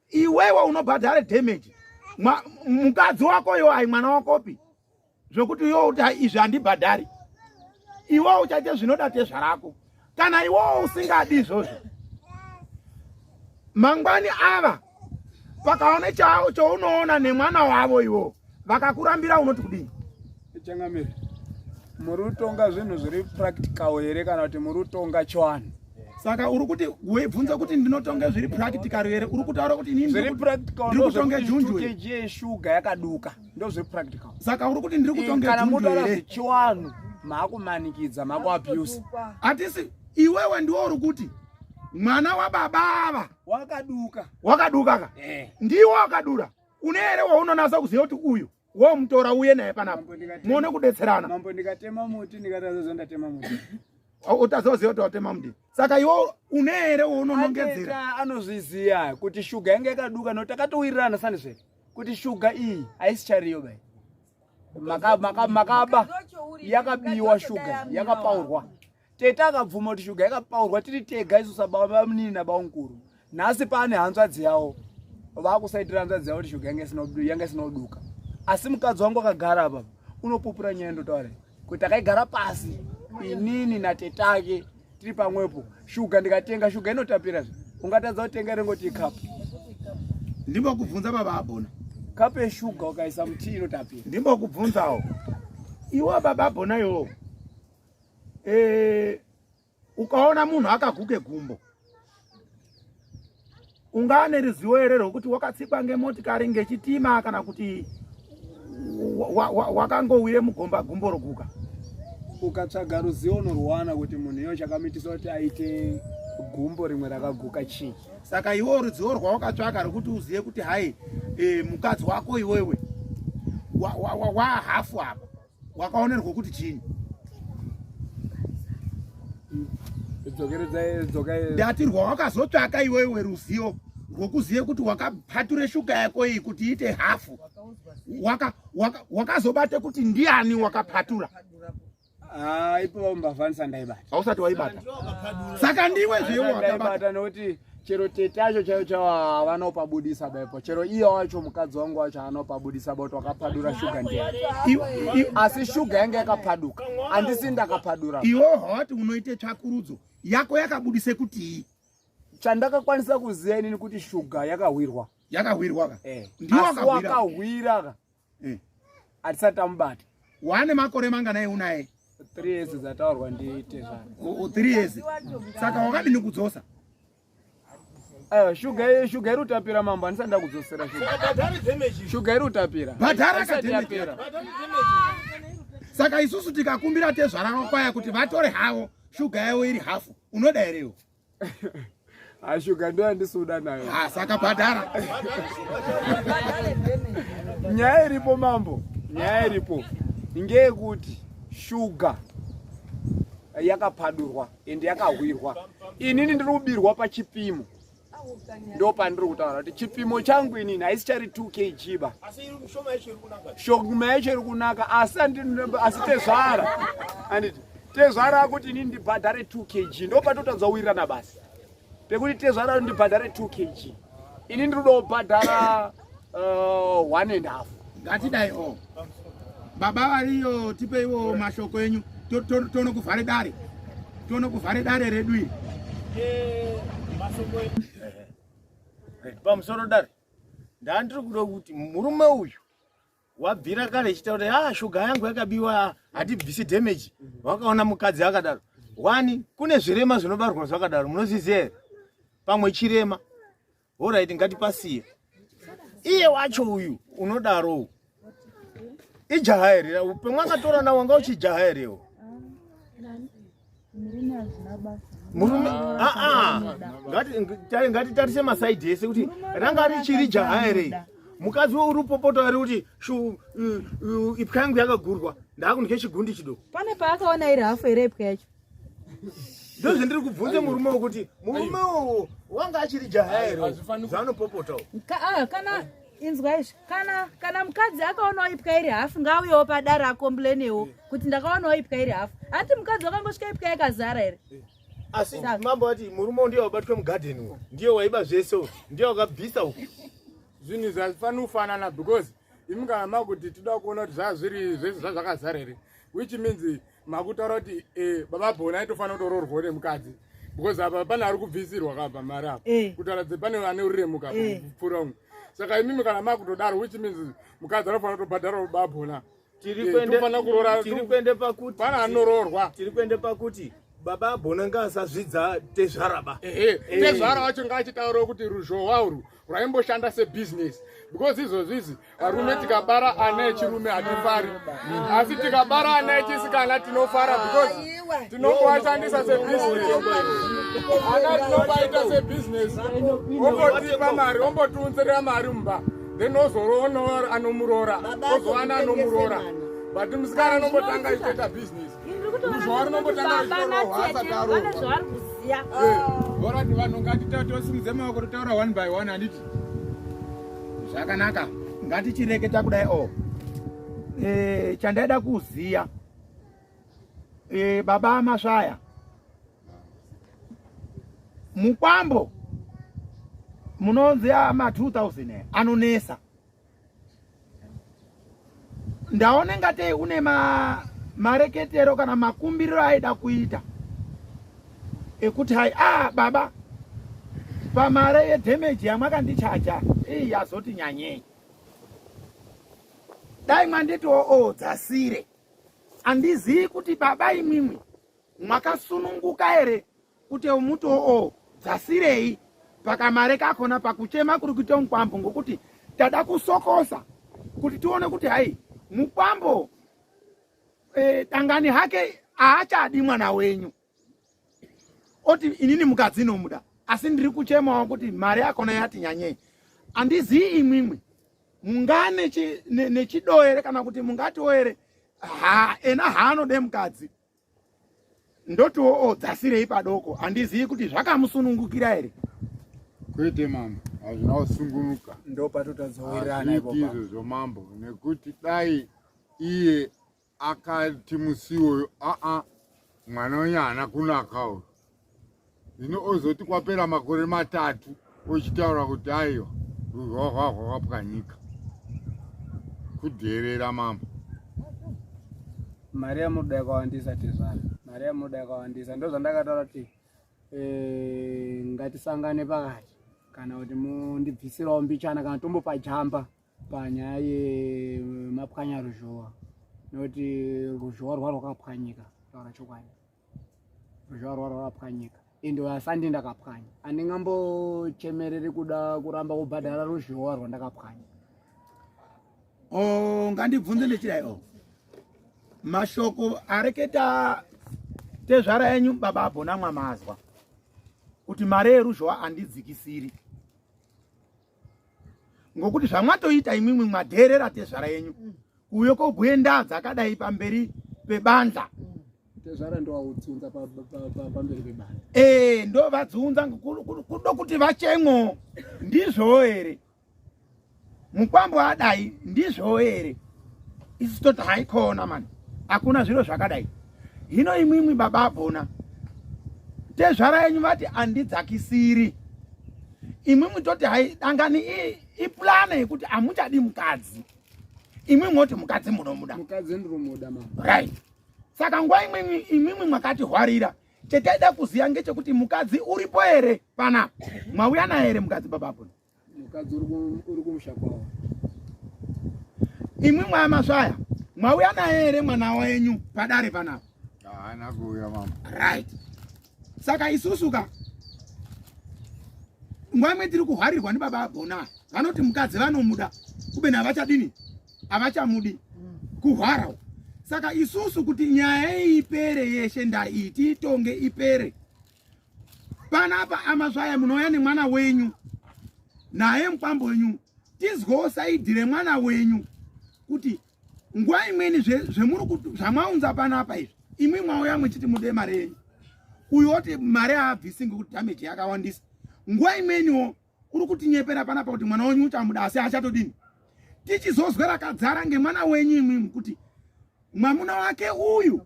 iwewe unobhadhare damage, mukadzi wako iwo ai mwana wakopi, zvekuti iwe uti izvi handibhadhari, iwe uchaite zvinoda tezvarako. Kana iwewo usingadi izvozvo, mangwani ava vakaona chaunoona nemwana wavo, iwo vakakurambira, unoti kudini? Changamire, muri kutonga zvinhu zviri practical here kana kuti muri kutonga chiwanhu? Saka uri kuti weibvunza kuti ndinotonga zviri practical here, uri kutaura kuti inini zviri practical ndiri kutonga junju kg yeshuga yakaduka, ndo zviri practical. Saka uri kuti ndiri kutonga kana junju munotaura here? Zvechiwanhu maakumanikidza, maakuabuse. Hatisi, iwewe ndiwo uri kuti mwana wababa ava wakaduka. Wakaduka ka? Eh. Ndiwo wakadura. Une here waunonasa kuziva kuti uyu womutora uye naye panapa muone kudetserana? Mambo, ndikatema muti ndikatazozo ndatema muti. Utazoziva kuti watema muti. Saka iwe une here waunonongedzera? Ateta anozviziva kuti shuga yange yakaduka, nokuti takatowirirana sandizve kuti shuga iyi haisi chariyo bai makaba, yakabiwa shuga, yakapaurwa. Tete akabvuma kuti shuga yakapaurwa tiri tega isu sababa munini nabamukuru. Nhasi pane hanzvadzi yavo vakusaitira hanzvadzi yavo kuti shuga yanga isina kuduka, asi mukadzi wangu akagara apa unopupura nyaya. Ndotaura kuti takaigara pasi inini natetake tiri pamwepo. Shuga ndikatenga shuga inotapira zve, ungatadza kutenga ringoti ikapu? Ndimbokubvunza, baba Abhona. Kapu yeshuga ukaisa mutii inotapira. Ndimbokubvunzawo iwe, baba Abhona, iwowo ukaona munhu akaguke gumbo, ungaa neruzivo here rwekuti wakatsikwa ngemotikari, ngechitima, kana kuti wakangowire mugomba gumbo roguka? Ukatsvaga ruzivo unorwana kuti munhu iyo chakamitisa kuti aite gumbo rimwe rakaguka chii. Saka iwe ruzivo rwawakatsvaka rwekuti uzive kuti hai mukadzi wako iwewe wahafu apa, wakaonerwa kuti chini? Dzokeredzai, dzokai. Ndati rwawakazotsvaka iwewe ruzivo rwokuzive kuti wakapature shuga yako iyi kuti iite hafu, wakazobate kuti ndiani wakapatura? Ah, ipo mbavhanisa ndaibata. Hausati waibata, saka ndiwe zvewo wakabata. Ndaibata nokuti chero tete acho chaiyo chaiwo havanopabudisa baipo, chero iye wacho mukadzi wangu wacho haanopabudisa ba kuti wakapadura shuga ndiani, asi shuga yange yakapaduka, handisi ndakapadura. Iwo hawati unoite tsvakurudzo yako yakabudise kutii? Chandakakwanisa kuziva inini kuti shuga yakahwirwa. Yakahwirwa ka? Eh. Ndiwo Asi wakahwira. wakahwira ka hatisati tamubata. Wane makore manganai unaye? 3 years dzataurwa nditezvana. 3 years. Saka wakadini kudzosa? Aiwa, shuga shuga iri kutapira mambo, handisati ndakudzosera shuga. Shuga iri kutapira. Bhadhara Haisati kadamage. yapera. Saka isusu tikakumbira tezvara kwaya kuti vatore havo shuga yavo iri hafu, unoda herewo? Ha, shuga ndo yandisuda nayo. Ha, saka bhadhara. Nyaya iripo mambo, nyaya iripo ngeyekuti shuga yakapadurwa ende yakahwirwa. Inini ndiri kubirwa pachipimo, ndo pandiri kutaura kuti chipimo changu inini haisi chari 2 kg ba. Shoma yacho iri kunaka, asi asi tezvara anditi tezvara akuti inini ndibhadhare 2 kg, ndo patotadza kuwirirana basi pekuti tezvara ndibhadhare 2 kg, ini ndiri kuda kubhadhara one and half. Ngatidai o baba variyo, tipeiwo mashoko enyu, tione kuvhare dare, tione kuvhare dare redu iri. Mashoko pamusoro dare, ndandiri kuda kuti murume uyu wabvira kare echitaura kuti ah, shuga yangu yakabiwa, hatibvisi damage. Wakaona mukadzi akadaro wani, kune zvirema zvinobarwa zvakadaro, munozviziva here? Pamwe chirema. Alright, ngatipasiye. Iye wacho uyu unodaro ijaha here? Pamwe akatorana wanga uchijaha herewo murume? Aa, ngatitarise masaidhi ese kuti ranga richiri jaha here mukadzi uri upopota ari kuti ipwa yangu yakagurwa, ndaakundye chigundi chidoko. Pane paakaona iri hafu here ipwa yacho? Ndozvendiri kubvunza murume wekuti murume uwu wanga achiri jaha here zvaanopopotawo? Kana inzwa izvi, kana mukadzi akaonawo ipwa iri hafu, ngaauyewo padare acomplainewo kuti ndakaonawo ipwa iri hafu. Ati mukadzi wakangosvika ipwa yakazara here? Asi mambo vati murume ndiye wabatwa mugarden uyu, ndiye waiba zvese uyu, ndiye wakabvisa uku. Zvinhu izvi hazvifaniri kufanana because imi kana makuti tinoda kuona kuti zvazviri zvese zvazvakazara here, which means makutaura kuti eh, baba Bona aitofanira kutoroorwawo nemukadzi because apa pane ari kubvisirwa kabva mari apa eh. kutaura kuti pane ane uremu kapa eh. kupfuura umwe. Saka imimi kana makutodaro which means mukadzi anofanira kutobhadhara baba Bona. Tiri kuende pakuti pane anoroorwa. Tiri kuende pakuti baba Bona ngaasazvidza tezvara ba. Ehe, tezvara wacho ngaachitaurawo kuti ruzhowa urwu rwaimboshanda sebusiness because izvozvi izvi varume tikabara ana echirume hatifari, asi tikabara ana echisikana tinofara because tinomboashandisa sebusiness. Ana tinomboaita sebusiness, ombotipa mari, ombotiunzerera mari mumba, then ozoroona anomuroora, ozowana anomuroora, but musikana anombotanga achitoita business. Ruzhowa rinombotanga ruchitorohwa asati aroorwa. Orati vanhu ngatitosimudze maoko totaura one by one, handiti? Zvakanaka, ngatichireketa kudai o e, chandaida kuziya e, baba Masvaya, mukwambo munonzi ama 2000 anonesa, ndaone ngatei une mareketero kana makumbiriro aida kuita ekuti hai, ah baba, pamare yedamage yamakandichaja iyi yazoti nyanyei, dai mwanditi oo dzasire. Handizii kuti baba imwimwi mwakasununguka here kuti umuti oo dzasirei pakamare kakona pakuchema kuri kuita mukwambo, ngokuti tada kusokosa kuti tione kuti hai mukwambo dangani hake haachadi mwana wenyu, oti inini mukadzi inomuda, asi ndiri kuchemawo kuti mari yakona yati nyanyei. Handizii imwimwi mungane nechido here kana kuti mungatiwo here ha ena haanode mukadzi, ndotiwo o dzasirei padoko. Handizii kuti zvakamusunungukira here. Kwete mambo, hazvina kusungunuka. Ndopatotazowirirana ipopa. Izvozvo mambo, nekuti dai iye akati musi iwoyo aa mwana wenyu haana kunaka uyu, zvino ozoti kwapera makore 3 ochitaura kuti aiwa ruzhowa rwaa rwakapwanyika, kudherera mambo. Mari yamunoda yakawandisa tezvara, mari yamunoda yakawandisa. Ndo zvandakataura kuti ngatisangane pakati kana kuti mundibvisirawo mbichana kana tombopajamba panyaya yemapwanya ruzhowa, nekuti ruzhowa rwa rwakapwanyika, taura chokwadi, ruzhowa rwa rwakapwanyika ende asandi ndakapwanya, handingambochemereri kuda kuramba kubhadhara ruzhowa rwandakapwanya. Oh, ngandibvunze ndichidai o mashoko areketa tezvara yenyu baba Abhona, mwamazwa kuti mari yeruzhowa handidzikisiri, ngokuti zvamwatoita imwimwi mwadheerera tezvara yenyu uyo kobhuye ndaa dzakadai pamberi pebandla. Tezvara ndowaudziunza pamberi pebandla. Ee, ndo vadziunza kudo kuti vachemwo. Ndizvowo here mukwambo adai? Ndizvowo here? Isu toti haikona mani, hakuna zviro zvakadai. Hino imwimwi baba Abhona, tezvara yenyu vati handidzakisiri, imwimwi toti hai dangani iplane yekuti hamuchadi mukadzi, imwimwi moti mukadzi munomuda. Mukadzi ndinomuda mama. Right, saka nguva imwimwi imwimwi mwakatihwarira, chetaida kuziya ngechekuti mukadzi uripo here pana mwauya naye here mukadzi baba Abhona? Mukadzi uri kumusha kwavo. Imwi mwamasvaya mwauya naye here mwana wenyu padare panapa? Haana kuuya mama. Right, saka isusu ka nguva imwe tiri kuhwarirwa ndibaba Abhona, vanoti mukadzi vanomuda, kubeni havachadini, havachamudi, kuhwara. Saka isusu kuti nyaya iyi ipere yeshe, ndai tiitonge ipere panapa, amasvaya munouya nemwana wenyu naye mukwambo wenyu, tizwewo side remwana wenyu kuti nguva imweni zvemuri zvamaunza panapa izvi, imwi mwauya muchiti mude mari yenyu, uyu oti mari haabvisi ngekuti damage yakawandisa, nguva imweniwo uri kutinyepera panapa kuti mwana wenyu uchamuda asi achatodini, tichizozwe rakadzara ngemwana wenyu imwimwi kuti mwamuna wake uyu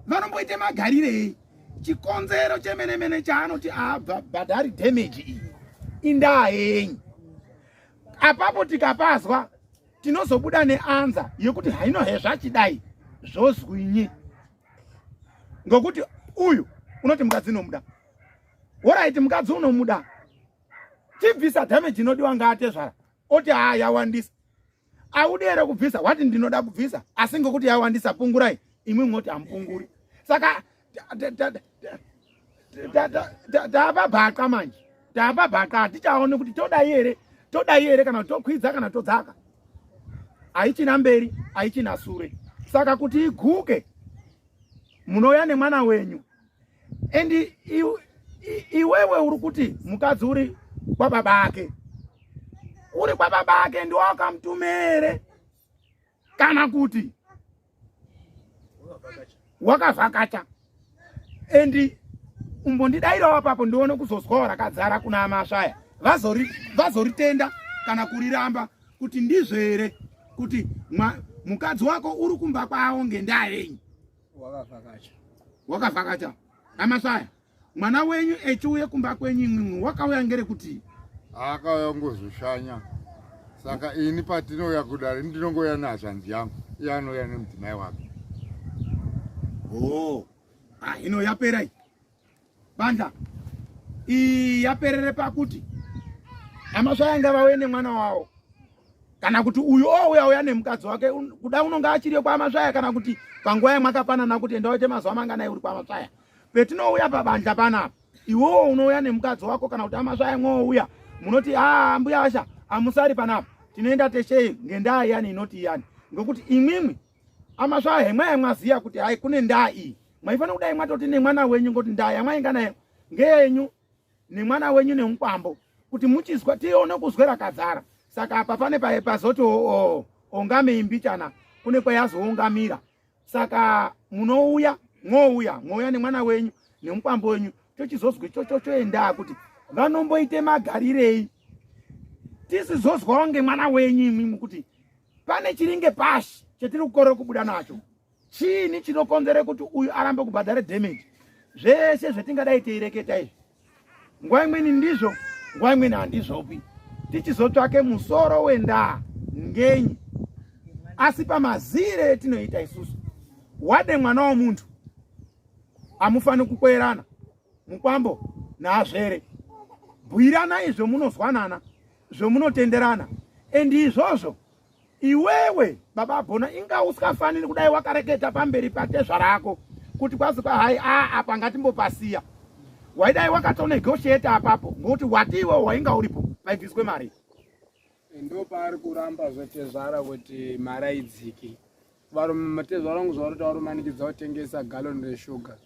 vanomboite magarirei. Chikonzero chemenemene chaanoti aabhadhari damage iyi indaa yenyu. Apapo tikapazwa tinozobuda neanza yekuti haino hezvachidai zvozwinyi, ngokuti uyu unoti mukadzi unomuda, woraiti mukadzi unomuda, chibvisa damage inodiwa ngaatezvara oti haa yawandisa. Audi here kubvisa? Wati ndinoda kubvisa, asi ngokuti yawandisa pungurai, imwi moti hamupunguri. Saka tapa bhaqa manje, tapa bhaqa, hatichaoni kuti todai here, todai here, kana tokwidza kana todzaka. Haichina mberi, haichina sure. Saka kuti iguke, munouya nemwana wenyu. And iwewe uri kuti mukadzi uri kwababa ake, uri kwababa ake ndiwo akamutuma here, kana kuti wakavhakacha? And umbondidairawo apapo ndione kuzozwawo rakadzara kuna amasvaya vazoritenda kana kuriramba kuti ndizvo here kuti mukadzi wako uri kumba kwawo ngendaa yenyu. Wakavhakacha. Wakavhakacha amasvaya, mwana wenyu echiuye kumba kwenyu imwimwi wakauya ngere kuti akauya kungozoshanya. Saka ini patinouya kudare ndinongouya nehazvanzi yangu, iye anouya nemudzimai wake. Oh, ah, ino yapera iyi bandla iyi yaperere pakuti amasvaya ngavauye nemwana wavo, kana kuti uyu ouya uya nemukadzi wake, kuda unonga achiriyo kwamasvaya, kana kuti panguva yamwakapanana kuti enda uite mazuva manganai uri kwamasvaya. Petinouya pabandla panapa, iwewo unouya nemukadzi wako, kana kuti amasvaya mwouya, munoti a mbuya asha amusari panapa, tinoenda teshei ngendaa iyani inoti iyani, ngokuti imwimwi amasvaya hemwaya mwaziya kuti hai kune ndaa iyi, mwaifanira kudai mwatoti nemwana wenyu, ngokuti ndaa yamwainga nayo ngeyenyu nemwana wenyu nemukwambo, kuti muchizwa tione kuzwe rakadzara. Saka apa pane pazoti ongame imbichana, kune kwayazoongamira. Saka munouya mwouya mwouya nemwana wenyu nemukwambo wenyu, tochizozwa ichocho choendaa kuti vanomboite magarirei, tisizozwawo ngemwana wenyu imwimwi kuti pane chiringe pashi chetiri kukorera kubuda nacho. Chiini chinokonzere kuti uyu arambe kubhadhara damage? Zvese zvetingadai teireketa izvi, nguva imweni ndizvo, nguva imweni handizvopi, tichizotsvake musoro wendaa ngenyi. Asi pamazire etinoita isusu, wade mwana womuntu, amufani kukwerana mukwambo naazvere. Bhuiranai zvomunozwanana, zvomunotenderana, and izvozvo iwewe baba Bona inga usikafaniri kudai wakareketa pamberi patezva rako kuti kwazi kwahai a apa ngatimbopasiya. Waidai wakatonegotiate apapo, ngokuti wati iwewe wainga uripo paibviswe mari. Ndo paari kuramba zvetezvara kuti mari aidziki. Varume tezvara vangu zvavari varumanikidza kutengesa gallon reshuga.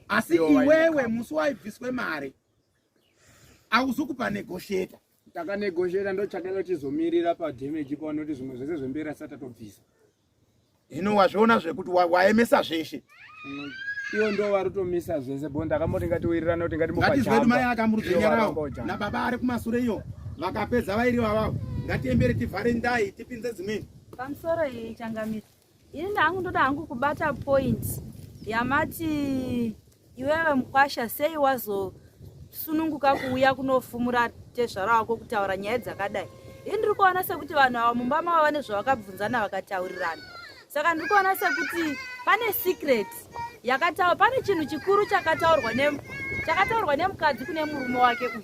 Asi iwewe musi waibviswe mari auzi kupa negotiator. Takanegotiata, ndo chakanga chizomirira padamage ipo, noti zvimwe zvese zvemberi asati tatobvisa. Hino wazviona zvekuti waemesa zveshe. Iwo ndo vari kutomisa zvese bo ndakamboti ngatiwirirane kuti ngatimbopatizwedu mai akamurudzenyarawo nababa ari kumasure iyo vakapedza vairi vavavo, ngatiembere tivhare ndai tipinze dzimweni. Pamusoro iyi changamire, ini ndangu ndoda hangu kubata point yamati iwewe mukwasha sei wazosununguka kuuya kunofumura tezvara wako kutaura nyaya dzakadai. Ini ndiri kuona sekuti vanhu ava mumba mavo vane zvavakabvunzana vakataurirana, saka ndiri kuona sekuti pane secret yakataura, pane chinhu chikuru chakataurwa chakataurwa nemukadzi kune murume wake uyu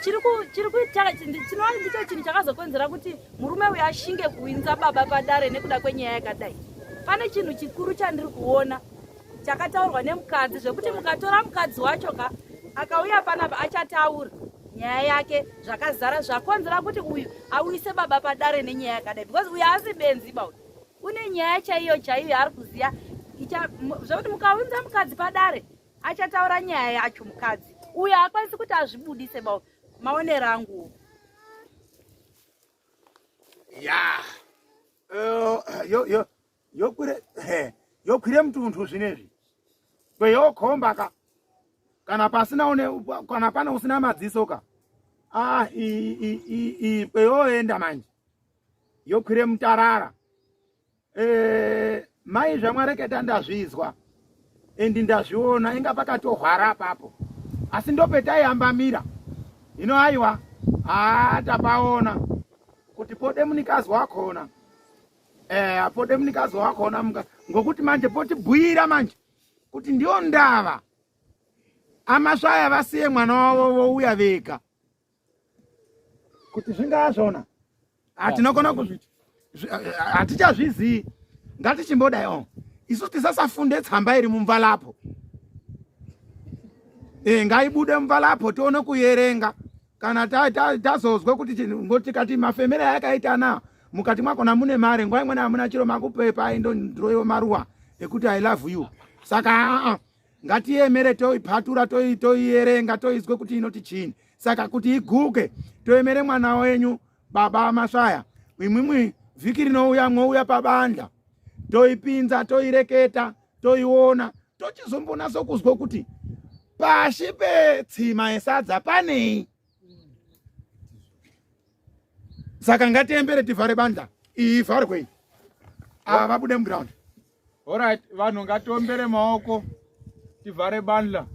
chinova ndicho chinhu chakazokonzera kuti murume uyu ashinge kuinza baba padare nekuda kwenyaya yakadai. Pane chinhu chikuru chandiri kuona chakataurwa nemukadzi zvekuti mukatora mukadzi wacho ka akauya panapa achataura nyaya yake zvakazara zvakonzera kuti uyu auyise baba padare nenyaya yakadai, because uyu haasi benzi ba, uyu une nyaya chaiyo chaiyo yaari kuziya zvekuti mukaunza mukadzi padare achataura nyaya yacho. Mukadzi uyu haakwanisi kuti azvibudise ba, maonero anguwo. Ya, yokwire yokwire mutunhu zvinezvi kweyokhomba ka, kana pasina une, kana pane usina madziso ka, ah, i kweyoenda manje yokwire mutarara. Mai zvamwareketa ndazvizwa. Endi ndazviona inga pakatohwara apapo asi ndopetaiyambamira hino aiwa haa tapaona kuti pode munikazi wakona eh pode munikazi wakona muka ngokuti manje potibhuira manje kuti ndiyo ndava amasvaya vasiye mwana wavo vouya vega kuti zvingaa zvona hatinokona hatichazvizii ngatichimbodai o isu tisasafunde tsamba iri mumvalapo e, ngaibude mumvalapo tione kuyerenga kana tazozwe kuti ngotikati mafemere ayakaita na mukati mwakona mune mare nguva imweni hamuna chiro makupepa indodhiroiwa maruwa ekuti i love you saka aa ngatiemere toipatura toierenga toizwe kuti inoti chini saka kuti iguke toemere mwana wenyu baba masvaya imwimwi vhiki rinouya mwouya pabandla toipinza toireketa toiona tochizombonatso kuzwa kuti pashi petsima yesadza panei saka ngatiembere tivhare bandla iyi ivharwe ava vabude muground Alright, vanhu ngatiombere maoko tivhare bandla.